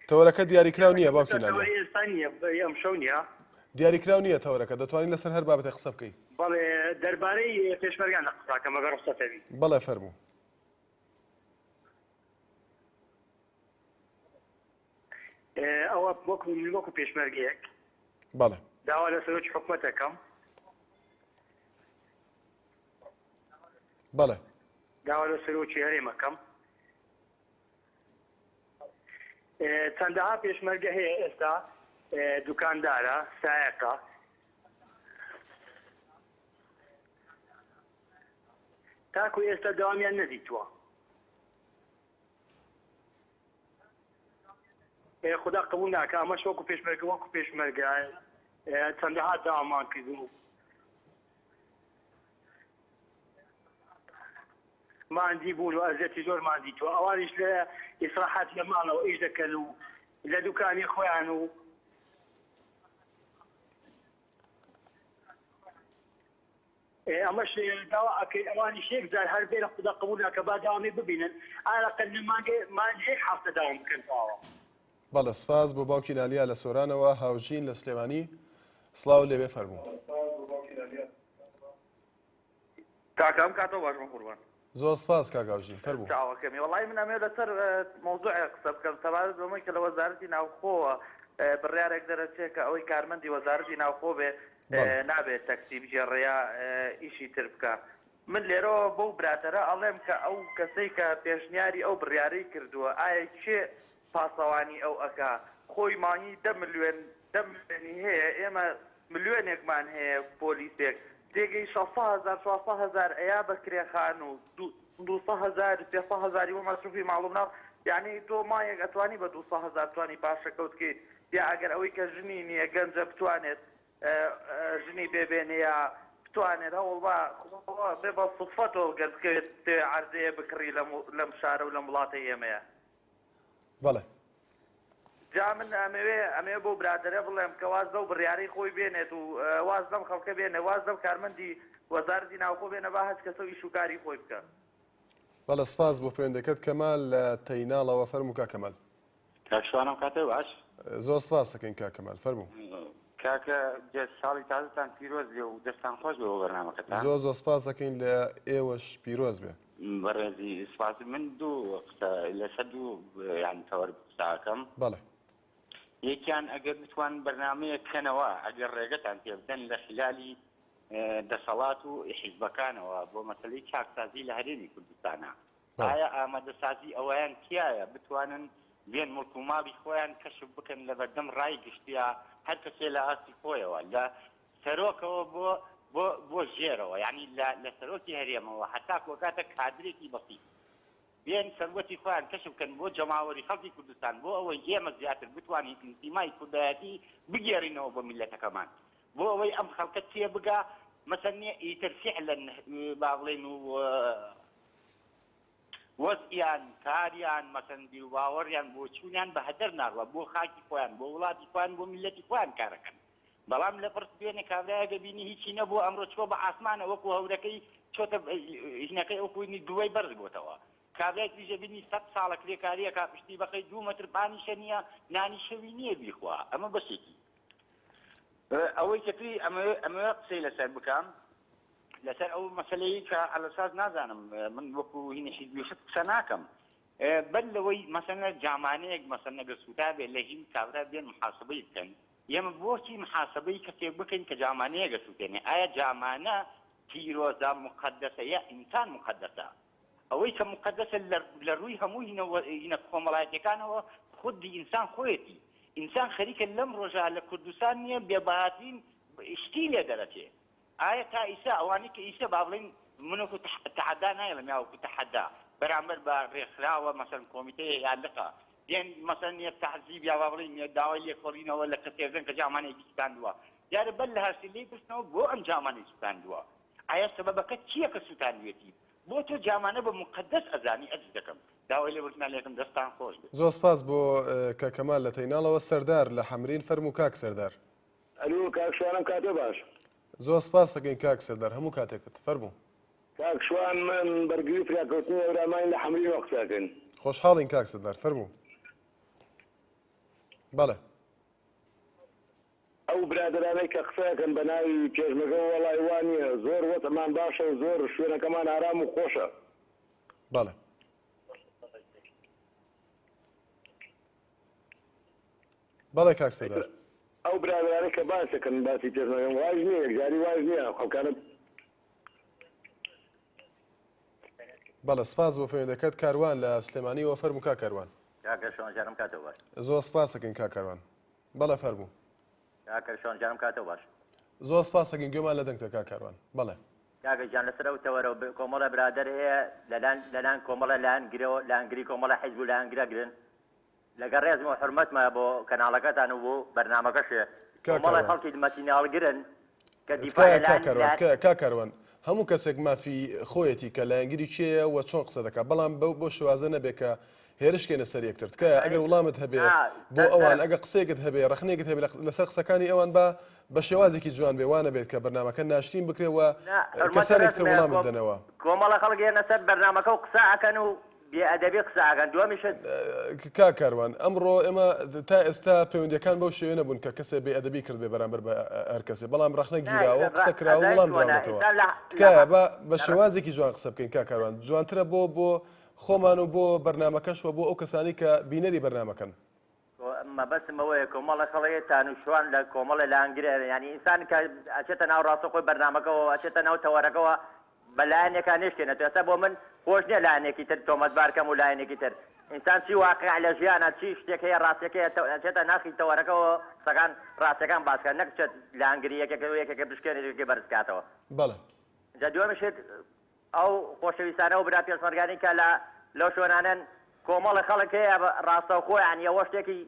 S1: تەوەرەکە دیاریکراو نییە باوکی نالیا
S11: ئێستا نییە ئەم شەو نییە
S1: دیاریکراو نییە تەوەرەکە دەتوانین لەسەر هەر بابەتێک قسە بکەی
S11: بەڵێ دەربارەی پێشمەرگان لە قساکەم ئەگەر ڕوخسەتەبی
S1: بەڵێ فەرموو
S11: ئەوە وەکو من وەکو پێشمەرگەیەک
S1: بەڵێ
S11: داوا لە سەرۆکی حکومەت دەکەم
S1: بەڵێ
S11: داوا لە سەرۆکی هەرێمەکەم چەندەها پێشمەرگە هەیە ئێستا دوکاندارە سایەقە تاکو ئێستا داوامیان نەدیتووە خودا قبوڵ ناکا ئەمەش وەکو پێشمەرگە وەکو پێشمەرگە چەندەها داوامان کرد و ماندی بوون و ئەزیەتی زۆرمان دیتوە ئەوانیش لە ئیسراحەت لە ماڵەوە ئیش دەکەن و لە دوکانی خۆیان و ئەمەش داوا ئەکەین ئەوانیش یەک جار هەر بێ لە خودا قبوڵ ناکە با داوامی ببینن ئارەقە لە مانگێ مانگی یەک هەفتە داوام بکەن تەواوە.
S1: بەڵێ سپاس بۆ باوکی نالیا لە سۆرانەوە هاوژین لە سلێمانی سڵاو لێبێ فەرموو.
S21: کاکە ئەم کاتەو باش بەقوربان.
S1: زۆر سپاس کاک هاوژین فەرموو.
S21: چاوەکەمی وەڵایی من ئەمەوێ لەسەر مەوزوعێک قسە بکەم سەبارەت بەمەی کە لە وەزارەتی ناوخۆوە بڕیارێک دەرەچێ کە ئەوەی کارمەندی وەزارەتی ناوخۆ بێ نابێت تەکسی بگێڕێ یا ئیشی تر بکا من لێرەوە بەو برادەرە ئەڵێم کە ئەو کەسەی کە پێشنیاری ئەو بڕیارەی کردووە ئایا کێ پاسەوانی ئەو ئەکا خۆی مانگی دە ملیۆن دە ملیۆنی هەیە ئێمە ملیۆنێکمان هەیە پۆلیسێک تێگەی شەسە هەزار چوارسە هەزار ئەیا بە کرێ خانوو دووسە هەزار سێسە هەزاری بۆ مەسروفی ماڵ و مناڵ یانی تۆ مانگێک ئەتوانی بە دووسە هەزار توانی پاشەکەوت کەیت یا ئەگەر ئەوەی کە ژنی نییە گەنجە بتوانێت ژنی پێ بێنێ یا بتوانێت هەوڵ با خۆ بێ بە سوتفە تۆ گەر بکەوێت بتەوێ عەرزەیە بکڕی لەم لەم شارە و لەم وڵاتەی ئێمەیە.
S1: بەڵێ.
S21: جا من ئەمەوێ ئەمەوێ بەو برادەرە بڵێم کە واز لەو بڕیارەی خۆی بێنێت و واز لەم خەڵکە بێنێ واز لەم کارمەندی وەزارەتی ناوخۆ بێنە با هەچ کەسە و ئیش و کاری خۆی بکا.
S1: بەڵێ سپاس بۆ پەیوەندەکەت کەمال لە تەیناڵەوە فەرموو کاک کەمال.
S22: کاک شوان ئەم کاتە باش.
S1: زۆر سپاس دەکەین کاک کەمال فەرموو.
S22: کاکە ساڵی تازەتان پیرۆز بێ و دەستان خۆش بێ بۆ بەرنامەکەتان.
S1: زۆر زۆر سپاس دەکەین لە ئێوەش پیرۆز بێ.
S22: بەڕێزی سپاس من دوو قسە لەسەر دوو یانی تەوەر قسە ئەکەم.
S1: بەڵێ.
S22: یەکیان ئەگەر بتوان بەرنامەیەک کەنەوە ئەگەر ڕێگەتان پێ بدەن لە خلالی دەسەڵات و حیزبەکانەوە بۆ مەسەلەی چاکسازی لە هەرێمی کوردستانە ئایا ئامادەسازی ئەوەیان تیایە بتوانن بێن موڵک و ماڵی خۆیان کەشف بکەن لەبەردەم ڕای گشتیا هەر کەسێ لە ئاستی خۆیەوە لە سەرۆکەوە بۆ بۆ بۆ ژێرەوە یانی لە لە سەرۆکی هەرێمەوە هەتاکو ئەگاتە کادرێکی بەسیت بێن سەروەتی خۆیان کەشف بکەن بۆ جەماوەری خەڵکی کوردستان بۆ ئەوەی ئێمە زیاتر بتوانین ئینتیمای کوردایەتی بگێڕینەوە بۆ میللەتەکەمان بۆ ئەوەی ئەم خەڵکە تێبگا مەسەن نیە ئیتر فیعلەن با بڵێین و وەزعیان، کاریان، مەسەن بیروباوەڕیان، بۆچوونیان بە هەدەر ناڕوا، بۆ خاکی خۆیان، بۆ وڵاتی خۆیان، بۆ میللەتی خۆیان کارەکەن. بەڵام لەپڕ دوێنێ کابرایەک دەبینی هیچی نەبووە ئەمڕۆ چووە بە عاسمانە وەکوو هەورەکەی چۆتە هینەکەی وەکوو هینی دووەی بەرز بۆتەوە. کابرای تریش دەبینی سەت ساڵە کرێکاری ئەکا پشتی بەقەی دوو مەتر پانیشە نییە، نانی شەوی نییە بیخوا. ئەمە بەشێکی. ئەوەی کە تری ئەمەوێ ئەمەوێ قسەی لەسەر بکەم لەسەر ئەو مەسەلەی کە عەلەساس نازانم من وەکو هینی حیزبی شت قسە ناکەم. بەر لەوەی مەسەلەن جامانەیەک مەسەلەن ئەگەر سووتابێ لە هین کابرا بێن محاسبەی بکەن ئێمە بۆچی محاسبەی کەسێک بکەین کە جامانەیەک ئەسووتێنێ ئایا جامانە پیرۆزە موقەدەسە یا ئینسان موقەدەسە ئەوەی کە موقەدەسە لە ڕووی هەموو هینە کۆمەڵایەتیەکانەوە خودی ئینسان خۆیەتی ئینسان خەریکە لەم ڕۆژە لە کوردستان نییە بێبەهاترین شتی لێ دەرەچێ ئایا تا ئیسە ئەوانەی کە ئیسە با بڵێین من وەکو تەحەدا نایڵێم یا وەکو تەحەدا بەرامبەر بە ڕێکخراوە مەسەلەن کۆمیتەیە یا لقە دێن مەسەلەن یە تەعزیب یا با بڵێین یە داوای لێکۆڵینەوە لە کەسێک دەکەن کە جامانەیەکی سوتاندووە دیارە بەر لە هەرچی لێی پرسنەوە بۆ ئەم جامانەی سوتاندووە ئایا سەبەبەکە چییە کە سوتاندوێتی بۆ تۆ جامانە بە موقەدەس ئەزانی ئەرز دەکەم داوای لێبوردنتان لێکەم دەستان خۆش بێت.
S1: زۆر سپاس بۆ کاک کەمال لە تەیناڵەوە. سەردار لە حەمرین فەرموو کاک سەردار.
S2: ئەلو کاک شوان ئەم کاتە باش.
S1: زۆر سپاست دەکەین کاک سەردار هەموو کاتێکت. فەرموو.
S2: کاک شوان من بەرگری فریاکەوتنی هەورامانی لە حەمرینەوە قسە ئەکەین.
S1: خۆشحاڵین کاک سەردار فەرموو. بەڵێ.
S2: ئەو برادەرانەی کە قسە ئەکەن بە ناوی پێشمەرگەوە وەڵای وا نییە زۆر وەزعمان باشە و زۆر شوێنەکەمان ئارام و خۆشە.
S1: بەڵێ. بەڵێ کاک سەردار.
S2: ئەو برادەرانەی کە باس دەکەن باسی پێشمەرگەن وایش نییە یەکجاری وایش نییە خەڵکانە.
S1: بەڵێ سپاس بۆ پەیوەندەکەت کاروان لە سلێمانیەوە فەرموو کاک کاروان.
S3: کاکە شوان جانم کاتەوە باش.
S1: زۆر سپاس دەکەین کاک کاروان. بەڵێ فەرموو.
S3: کاکە شوان جانم کاتەوە باش.
S1: زۆر سپاس دەکەین گوێمان لە دەنگتە کاک کاروان. بەڵێ.
S3: کاکە گیان لەسەر ئەو تەوەرە کۆمەڵە برادەر هەیە لەلایەن لەلایەن کۆمەڵە لایەنگرەوە لایەنگری کۆمەڵە حیزب و لایەنگرە گرن لەگەڵ ڕێزم و حورمەتمە بۆ کەناڵەکەتان و بۆ بەرنامەکەشێ
S1: کاک
S3: کۆمەڵێ
S1: کاروان.
S3: خەڵکی مەتیناڵگرن کە دیفاع
S1: تکایە
S3: لە
S1: کاک
S3: لایەن
S1: کاروان
S3: لایەن
S1: تکایە کاک کاروان هەموو کەسێک مافی خۆیەتی کە لایەنگری کێیە و چۆن قسە دەکات بەڵام بەو بەو شێوازە نەبێ کە هێرش کەینە سەر یەکتر تکایە ئەگەر وڵامت هەبێ
S3: نا
S1: بۆ
S3: سەر
S1: ئەوان
S3: سەر
S1: ئەگەر قسەیەکت هەبێ ڕەخنەیەکت هەبێ لە لەسەر قسەکانی ئەوان با بە شێوازێکی جوان بێ وا نەبێت کە بەرنامەکە ناشرین بکرێ و
S3: نا حورمەت و
S1: کەسانێکی تر
S3: ڕێزم هەیە
S1: وڵامت
S3: کۆم
S1: بدەنەوە.
S3: کۆمەڵە خەڵک یەنە سەر بەرنامەکە و قسە ئەکەن و بێ ئەدەبی قسە ئەکەن دووەمیشت.
S1: کاک کاروان ئەمڕۆ ئێمە تا ئێستا پەیوەندیەکان بەو شێوەیە نەبوون کە کەسێ بێ ئەدەبی کردبێ بەرامبەر بە هەر کەسێ بەڵام ڕەخنە
S3: نا
S1: گیراوە و قسە کراوە و
S3: ئەزانی
S1: وەڵام
S3: چۆنە
S1: دراونەتەوە
S3: ئیستا لە لە
S1: تکایە با بە
S3: لە
S1: شێوازێکی جوان قسە بکەین کاک کاروان جوانترە بۆ بۆ خۆمان و بۆ بەرنامەکەش و بۆ ئەو کەسانەی کە بینەری بەرنامەکەن.
S3: مەبەستم ئەوەیە کۆمەڵە خەڵێ تانوشوان لە کۆمەڵێ لایەنگرە یانی ئینسان کە ئەچێتە ناو ڕاستەخۆی بەرنامەکەوە ئەچێتە ناو تەوەرەکەوە بە لایەنێکا نەشکێنێتەوە ئێستا بۆ من خۆش نییە لایەنێکی تر تۆمەتبار کەم و لایەنێکی تر ئینسان چی واقع لە ژیانە چی شتێک هەیە ڕاستیەکەیە ئەچێتە ناخی تەوەرەکەوە قسەکان ڕاستیەکان باس کات نەک بچێت لایەنگری یەکێک و یەکێک بشکێنێت یەکێک بەرز کاتەوە.
S1: بەڵێ.
S3: جا دووەمیش شت ئەو خۆشەویستانە و برا پێشمەرگانەی کە لە لەو شوێنانەن کۆمەڵێ خەڵک هەیە ڕاستەوخۆ یانی ئەوە شتێکی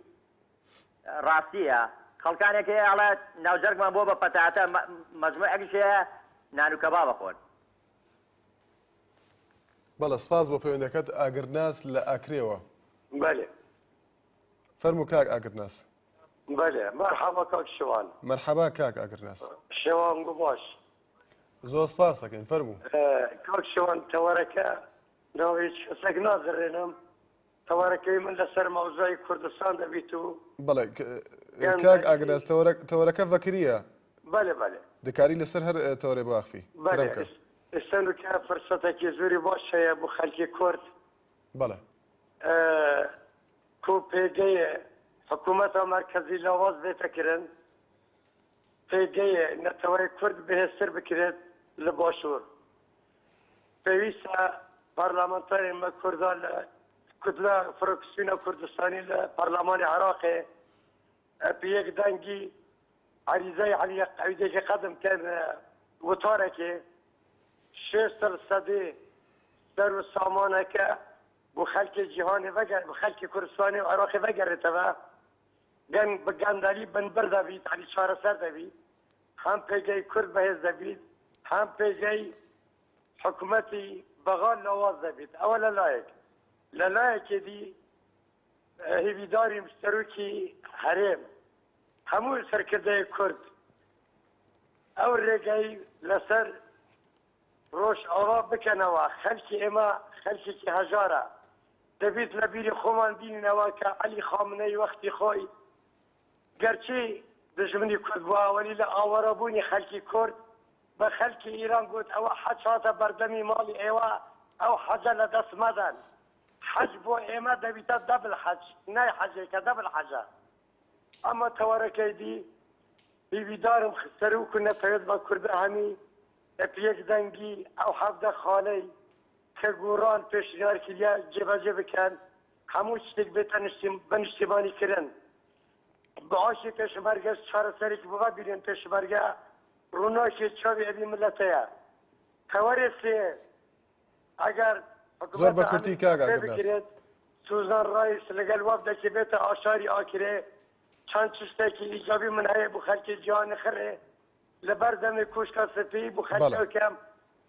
S3: ڕاستیە خەڵکانێک هەیە ئەڵێ ناوجەرگمان بۆ بە پەتاتە مەجموعێکیش هەیە نان و کەباب ئەخۆن.
S1: بەڵێ سپاس بۆ پەیوەندەکەت ئاگرناس لە ئاکرێوە.
S23: بەلێ.
S1: فەرموو کاک ئاگرناس.
S23: بەلێ مەرحەبا کاک شوان.
S1: مەرحەبا کاک ئاگرناس.
S23: شوان گو باش.
S1: زۆر سپاس دەکەین فەرموو.
S23: کاک شوان تەوەرەکە ناوی هیچ کەسێک نازرێنم تەوەرەکەی من لەسەر مەوزوعی کوردستان دەبیت و
S1: بەڵێ کاک ئاگرناس تەوەرەکە ڤەکریە.
S23: بەلێ بەلێ.
S1: دکاری لەسەر هەر تەوەرێ بواخفی.
S23: بەلێ ئێستا نوکە فرسەتێکی زۆری باش هەیە بۆ خەلکی کورد.
S1: بەڵێ.
S23: کو پێگەی حکوومەتە مەرکەزی لاواز بێتە کرن پێگەی نەتەوەی کورد بەهێزتر بکرێت لە باشوور. پێویستە پەرلەمانتارێن مە کوردا لە کوتلە فرۆکسیونە کوردستانی لە پەرلەمانی عێراقێ بە یەک دەنگی عەریزەی عەلی قەویدێکی قەدم کەن وتارێکێ شێست سەدێ سەر و سامانەکە بۆ خەلکی جیهانێ ڤەگەر بۆ خەلکی کوردستانی و عێراقێ ڤەگەرێتەڤە گەن بە گەندەلی بنبر دەبیت یانی چارەسەر دەبیت هەم پێگەی کورد بەهێز دەبیت هەم پێگەی حکومەتی بەغا لاواز دەبیت ئەوە لە لایەک لە لایەکی دی هیویداریم سەرۆکی هەرێم هەموو سەرکردەی کورد ئەو رێگەی لەسەر ڕۆژئاوا بکەنەوە، خەلکی ئێمە خەلکێکی هەژارە، دەبیت لە بیری خۆمان بینینەوە کە عەلی خامنەی وەختی خۆی گەرچی دژمنی کورد بووە وەلی لە ئاوارەبوونی خەلکی کورد بە خەلکی ئیران گوت ئەوە حەج هاتە بەردەمی ماڵی ئێوە ئەو حەجە لە دەست مەدەن. حەج بۆ ئێمە دەبیتە دەبل حەج نای حەجێکە دەبل حەجە. ئەمە تەوەرەکەی دی هیویدارم سەروک و نەتەوێت بە کوردە هەمی ئەپ یەک دەنگی ئەو 17 خالەی کە گۆڕان پێشنیار کردیە جێبەجێ بکەن هەموو شتێک بێتە بە نیشتیمانی کرن بەعاشی پێشمەرگەش چارەسەرێکی بۆ ببینن پێشمەرگە ڕووناکی چاوی ئەوی ملەتەیە تەوەرێ سێ ئەگەر
S1: زۆر بە کورتی کاک ئاگر ناس.
S23: بکرێت سوزان ڕایس لەگەل وەفدێکی بێتە ئاشاری ئاکرێ چەند چشتێکی ئیجابی من هەیە بۆ خەلکی جیهانی خڕێ لەبەر دەمی کۆشکا سپی بۆ خەلکی
S1: بەڵێ.
S23: ئەوکەم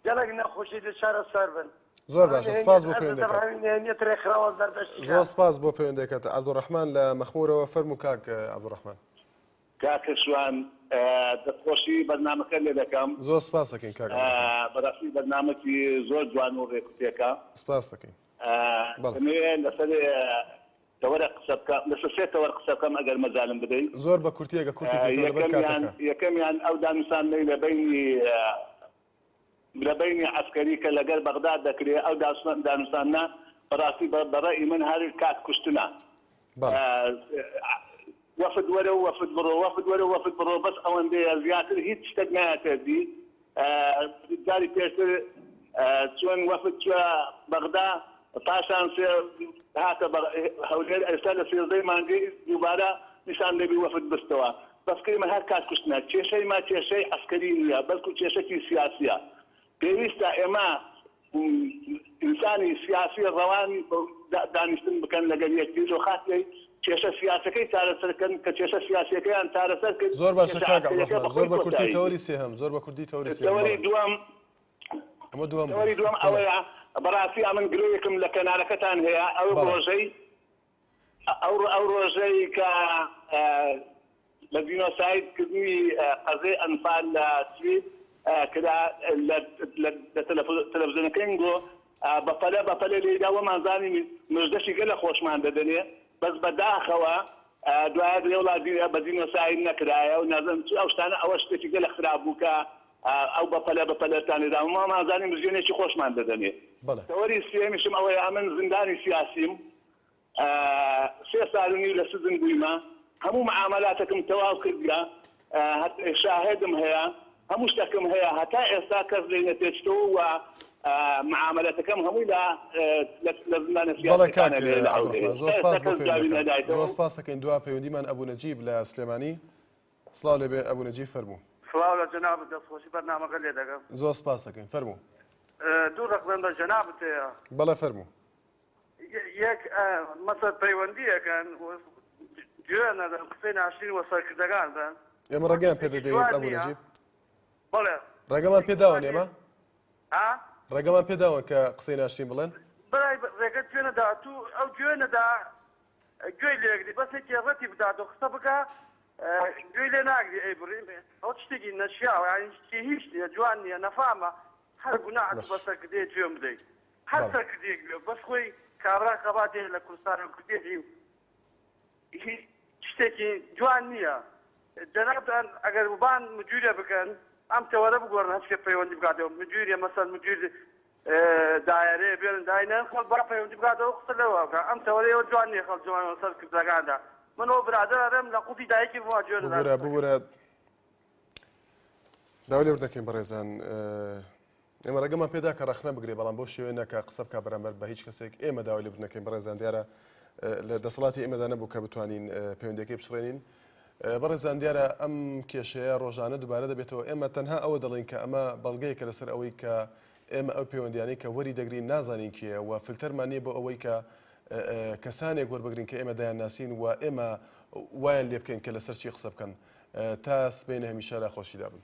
S23: گەلەک نەخۆشی لە چارەسەر بن.
S1: زۆر باشە سپاس بۆ پەیوەندەکەت.
S23: زۆر
S1: زۆر سپاس بۆ پەیوەندەکەت عەبدولڕەحمان لە مەخمورەوە فەرموو کاک عەبدولڕەحمان.
S4: کاکە شوان دەستخۆشی بەرنامەکەت لێ دەکەم.
S1: زۆر سپاس دەکەین کاک عەبدولڕەحمان.
S4: بەراستی بەرنامەکی زۆر جوان و رێک و پێکە.
S1: سپاس دەکەین. بەڵێ.
S4: دەمەوێ لەسەر تەوەرێک قسە بکەم لەسەر سێ تەوەر قسە بکەم ئەگەر مەجالم بدەی.
S1: زۆر بە کورتی ئەگەر کورتی کەیتەوە لەبەر
S4: یەکەمیان
S1: کاتەکە.
S4: یەکەمیان ئەو دانوساندنەی لە بەینی لە بەینی عەسکەری کە لەگەر بەغدا دەکرێ ئەو دانوساندنە بەڕاستی بە ڕەئی من هەر کات کوشتنە. وەفد وەرە و وەفد بڕۆ وەفد وەرە و وەفد بڕۆ بەس ئەوەندەیە زیاتر هیچ شتێک نایەتە دی. جاری پێشتر چۆن وەفد چوە بەغدا پاشان سێ هاتە هەولێر ئێستا لە سێزدەی مانگی دووبارە نیشان دەبی وەفد بستەوە. بە فکری من هەر کات کوشتنە. کێشەی مە کێشەی عەسکەری نییە بەلکو کێشەکی سیاسیە. پێویستە ئێمە ئینسانی سیاسی ڕەوانی دانیشتن بکەن لەگەل یەکتری لۆ خاتری کێشە سیاسەکەی چارەسەر کەن کە کێشە سیاسیەکەیان چارەسەر کرد
S1: زۆر باشە
S4: کێشە
S1: کاک
S4: عەسکەریەکە
S1: عەبدوڕەحمان
S4: بە
S1: زۆر
S4: خۆی
S1: بە کورتی
S4: کۆتایی
S1: تەوەری
S4: دێ.
S1: سێهەم زۆر بە کوردی تەوەری سێهەم
S4: تەوەری
S1: بەڵێ.
S4: دووەم
S1: ئەمە دووەم بوو
S4: تەوەری دووەم
S1: بەڵێ.
S4: ئەوەیە بەڕاستی ئەمن گلەیەکم لە کەنارەکەتان هەیە ئەو
S1: بەڵێ.
S4: ڕۆژەی ئەو ئەو ڕۆژەی کە لە جینۆساید کردنی قەزەی ئەنفال لە سوید کرا لە لە تەلەفزیۆنەکەین گۆ بەپەلە بەپەلە لێیدا وەمان زانی مژدەشی گەلە خۆشمان دەدەنێ بەس بەداخەوە دوایە درێ وڵا بە جینۆساید نەکرایە و نازم چ ئەو شتانە ئەوە شتێکی گەلە خراپ بوو کە ئەو بەپەلە بەپەلەتان لێدا وەمان زانی مزگێنێکی خۆشمان دەدەنێ.
S1: بەڵێ.
S4: تەوەری سێیەمیشم ئەوەیە ئەمن زیندانی سیاسیم سێ سال و نیو لە سجن بوویمە هەموو معامەلاتەکم تەواو کردگە شاهێدم هەیە هەموو شتەکم هەیە هەتا ئێستا کەس لێی نەتێچتەوە و معامەلەتەکەم هەمووی لە لە زیندانە
S1: بەڵێ کاک
S4: سیاسیەکانە لێرە لە هەولێر
S1: عەبدولڕەحمان زۆر
S4: تا
S1: سپاس
S4: ئێستا
S1: بۆ
S4: کەس جوابی
S1: پەیوەندەکەت
S4: نەدایتەوە.
S1: زۆر سپاس دەکەین دوا پەیوەندیمان ئەبو نەجیب لە سلێمانی سڵاو لێبێ ئەبو نەجیب فەرموو.
S5: سڵاو لە جەنابت دەستخۆشی بەرنامەکەت لێ دەکەم.
S1: زۆر سپاس دەکەین فەرموو.
S5: دوو ڕەخنەم لە جەنابت هەیە.
S1: بەڵێ فەرموو.
S5: یەک مەسەر پەیوەندی ئەکەن گوێ نەدەن قسەی ناشرین وە سەرکردەکان بن.
S1: ئێمە ڕێگەیان پێ دەدەین ئەبو نەجیب.
S5: بەڵێ.
S1: ڕێگەمان پێ داون ئێمە؟
S5: ها؟
S1: ڕێگەمان پێ داون کە قسەی ناشرین بڵێن؟
S5: برای ڕێگەت پێ نەدا تو ئەو گوێ نەدا گوێی لێگری بەس یەکێ ڕەتی بدات و قسە بکا گوێی لێ ناگری ئەی بڕی ئەو شتێکی نەشیاوە یانی هیچ نییە جوان نییە نەفامە هەر گوناحە تو
S1: باش.
S5: بە سەرکردەیە گوێم بدەیت هەر
S1: بەڵێ.
S5: سەرکردەیەک بێ بەس خۆی کابرا خەباتی هەیە لە کوردستان و کوردێتی و هیچ شتێکی جوان نییە جەنابتان ئەگەر بان مدیرە بکەن ئەم تەوەرە بگۆڕن هەچکە پەیوەندی بکاتەوە مدیرە مەسەن مدیر دایەرەیە بێنن داینەن خەڵک با پەیوەندی بکاتەوە قسە لەوە بکە ئەم تەوەرەیەوە جوان نییە خەڵک جوان سەر کردەکاندا من ئەو برادەرم لە قوتی دایکی بووە جوێن
S1: ببورە ببورە داوای لێبوردن دەکەین بەڕێزان ئێمە ڕێگەمان پێدا کە ڕەخنە بگرێ بەڵام بەو شێوەیە نا کە قسە بکا بەرامبەر بە هیچ کەسێک ئێمە داوای لێبوردن دەکەین بەڕێزان دیارە لە دەسەڵاتی ئێمەدا نەبوو کە بتوانین پەیوەندیەکەی بچڕێنین بەڕێزان دیارە ئەم کێشەیە ڕۆژانە دووبارە دەبێتەوە ئێمە تەنها ئەوە دەڵێین کە ئەمە بەڵگەیەکە لەسەر ئەوەی کە ئێمە ئەو پەیوەندیانەی کە وەری دەگرین نازانین کێیە و فلتەرمان نییە بۆ ئەوەی کە کەسانێک وەربگرین کە ئێمە دەیانناسین و ئێمە وایان لێ بکەین کە لەسەر چی قسە بکەن تا سبەینێ هەمیشە لە خۆشیدا بن.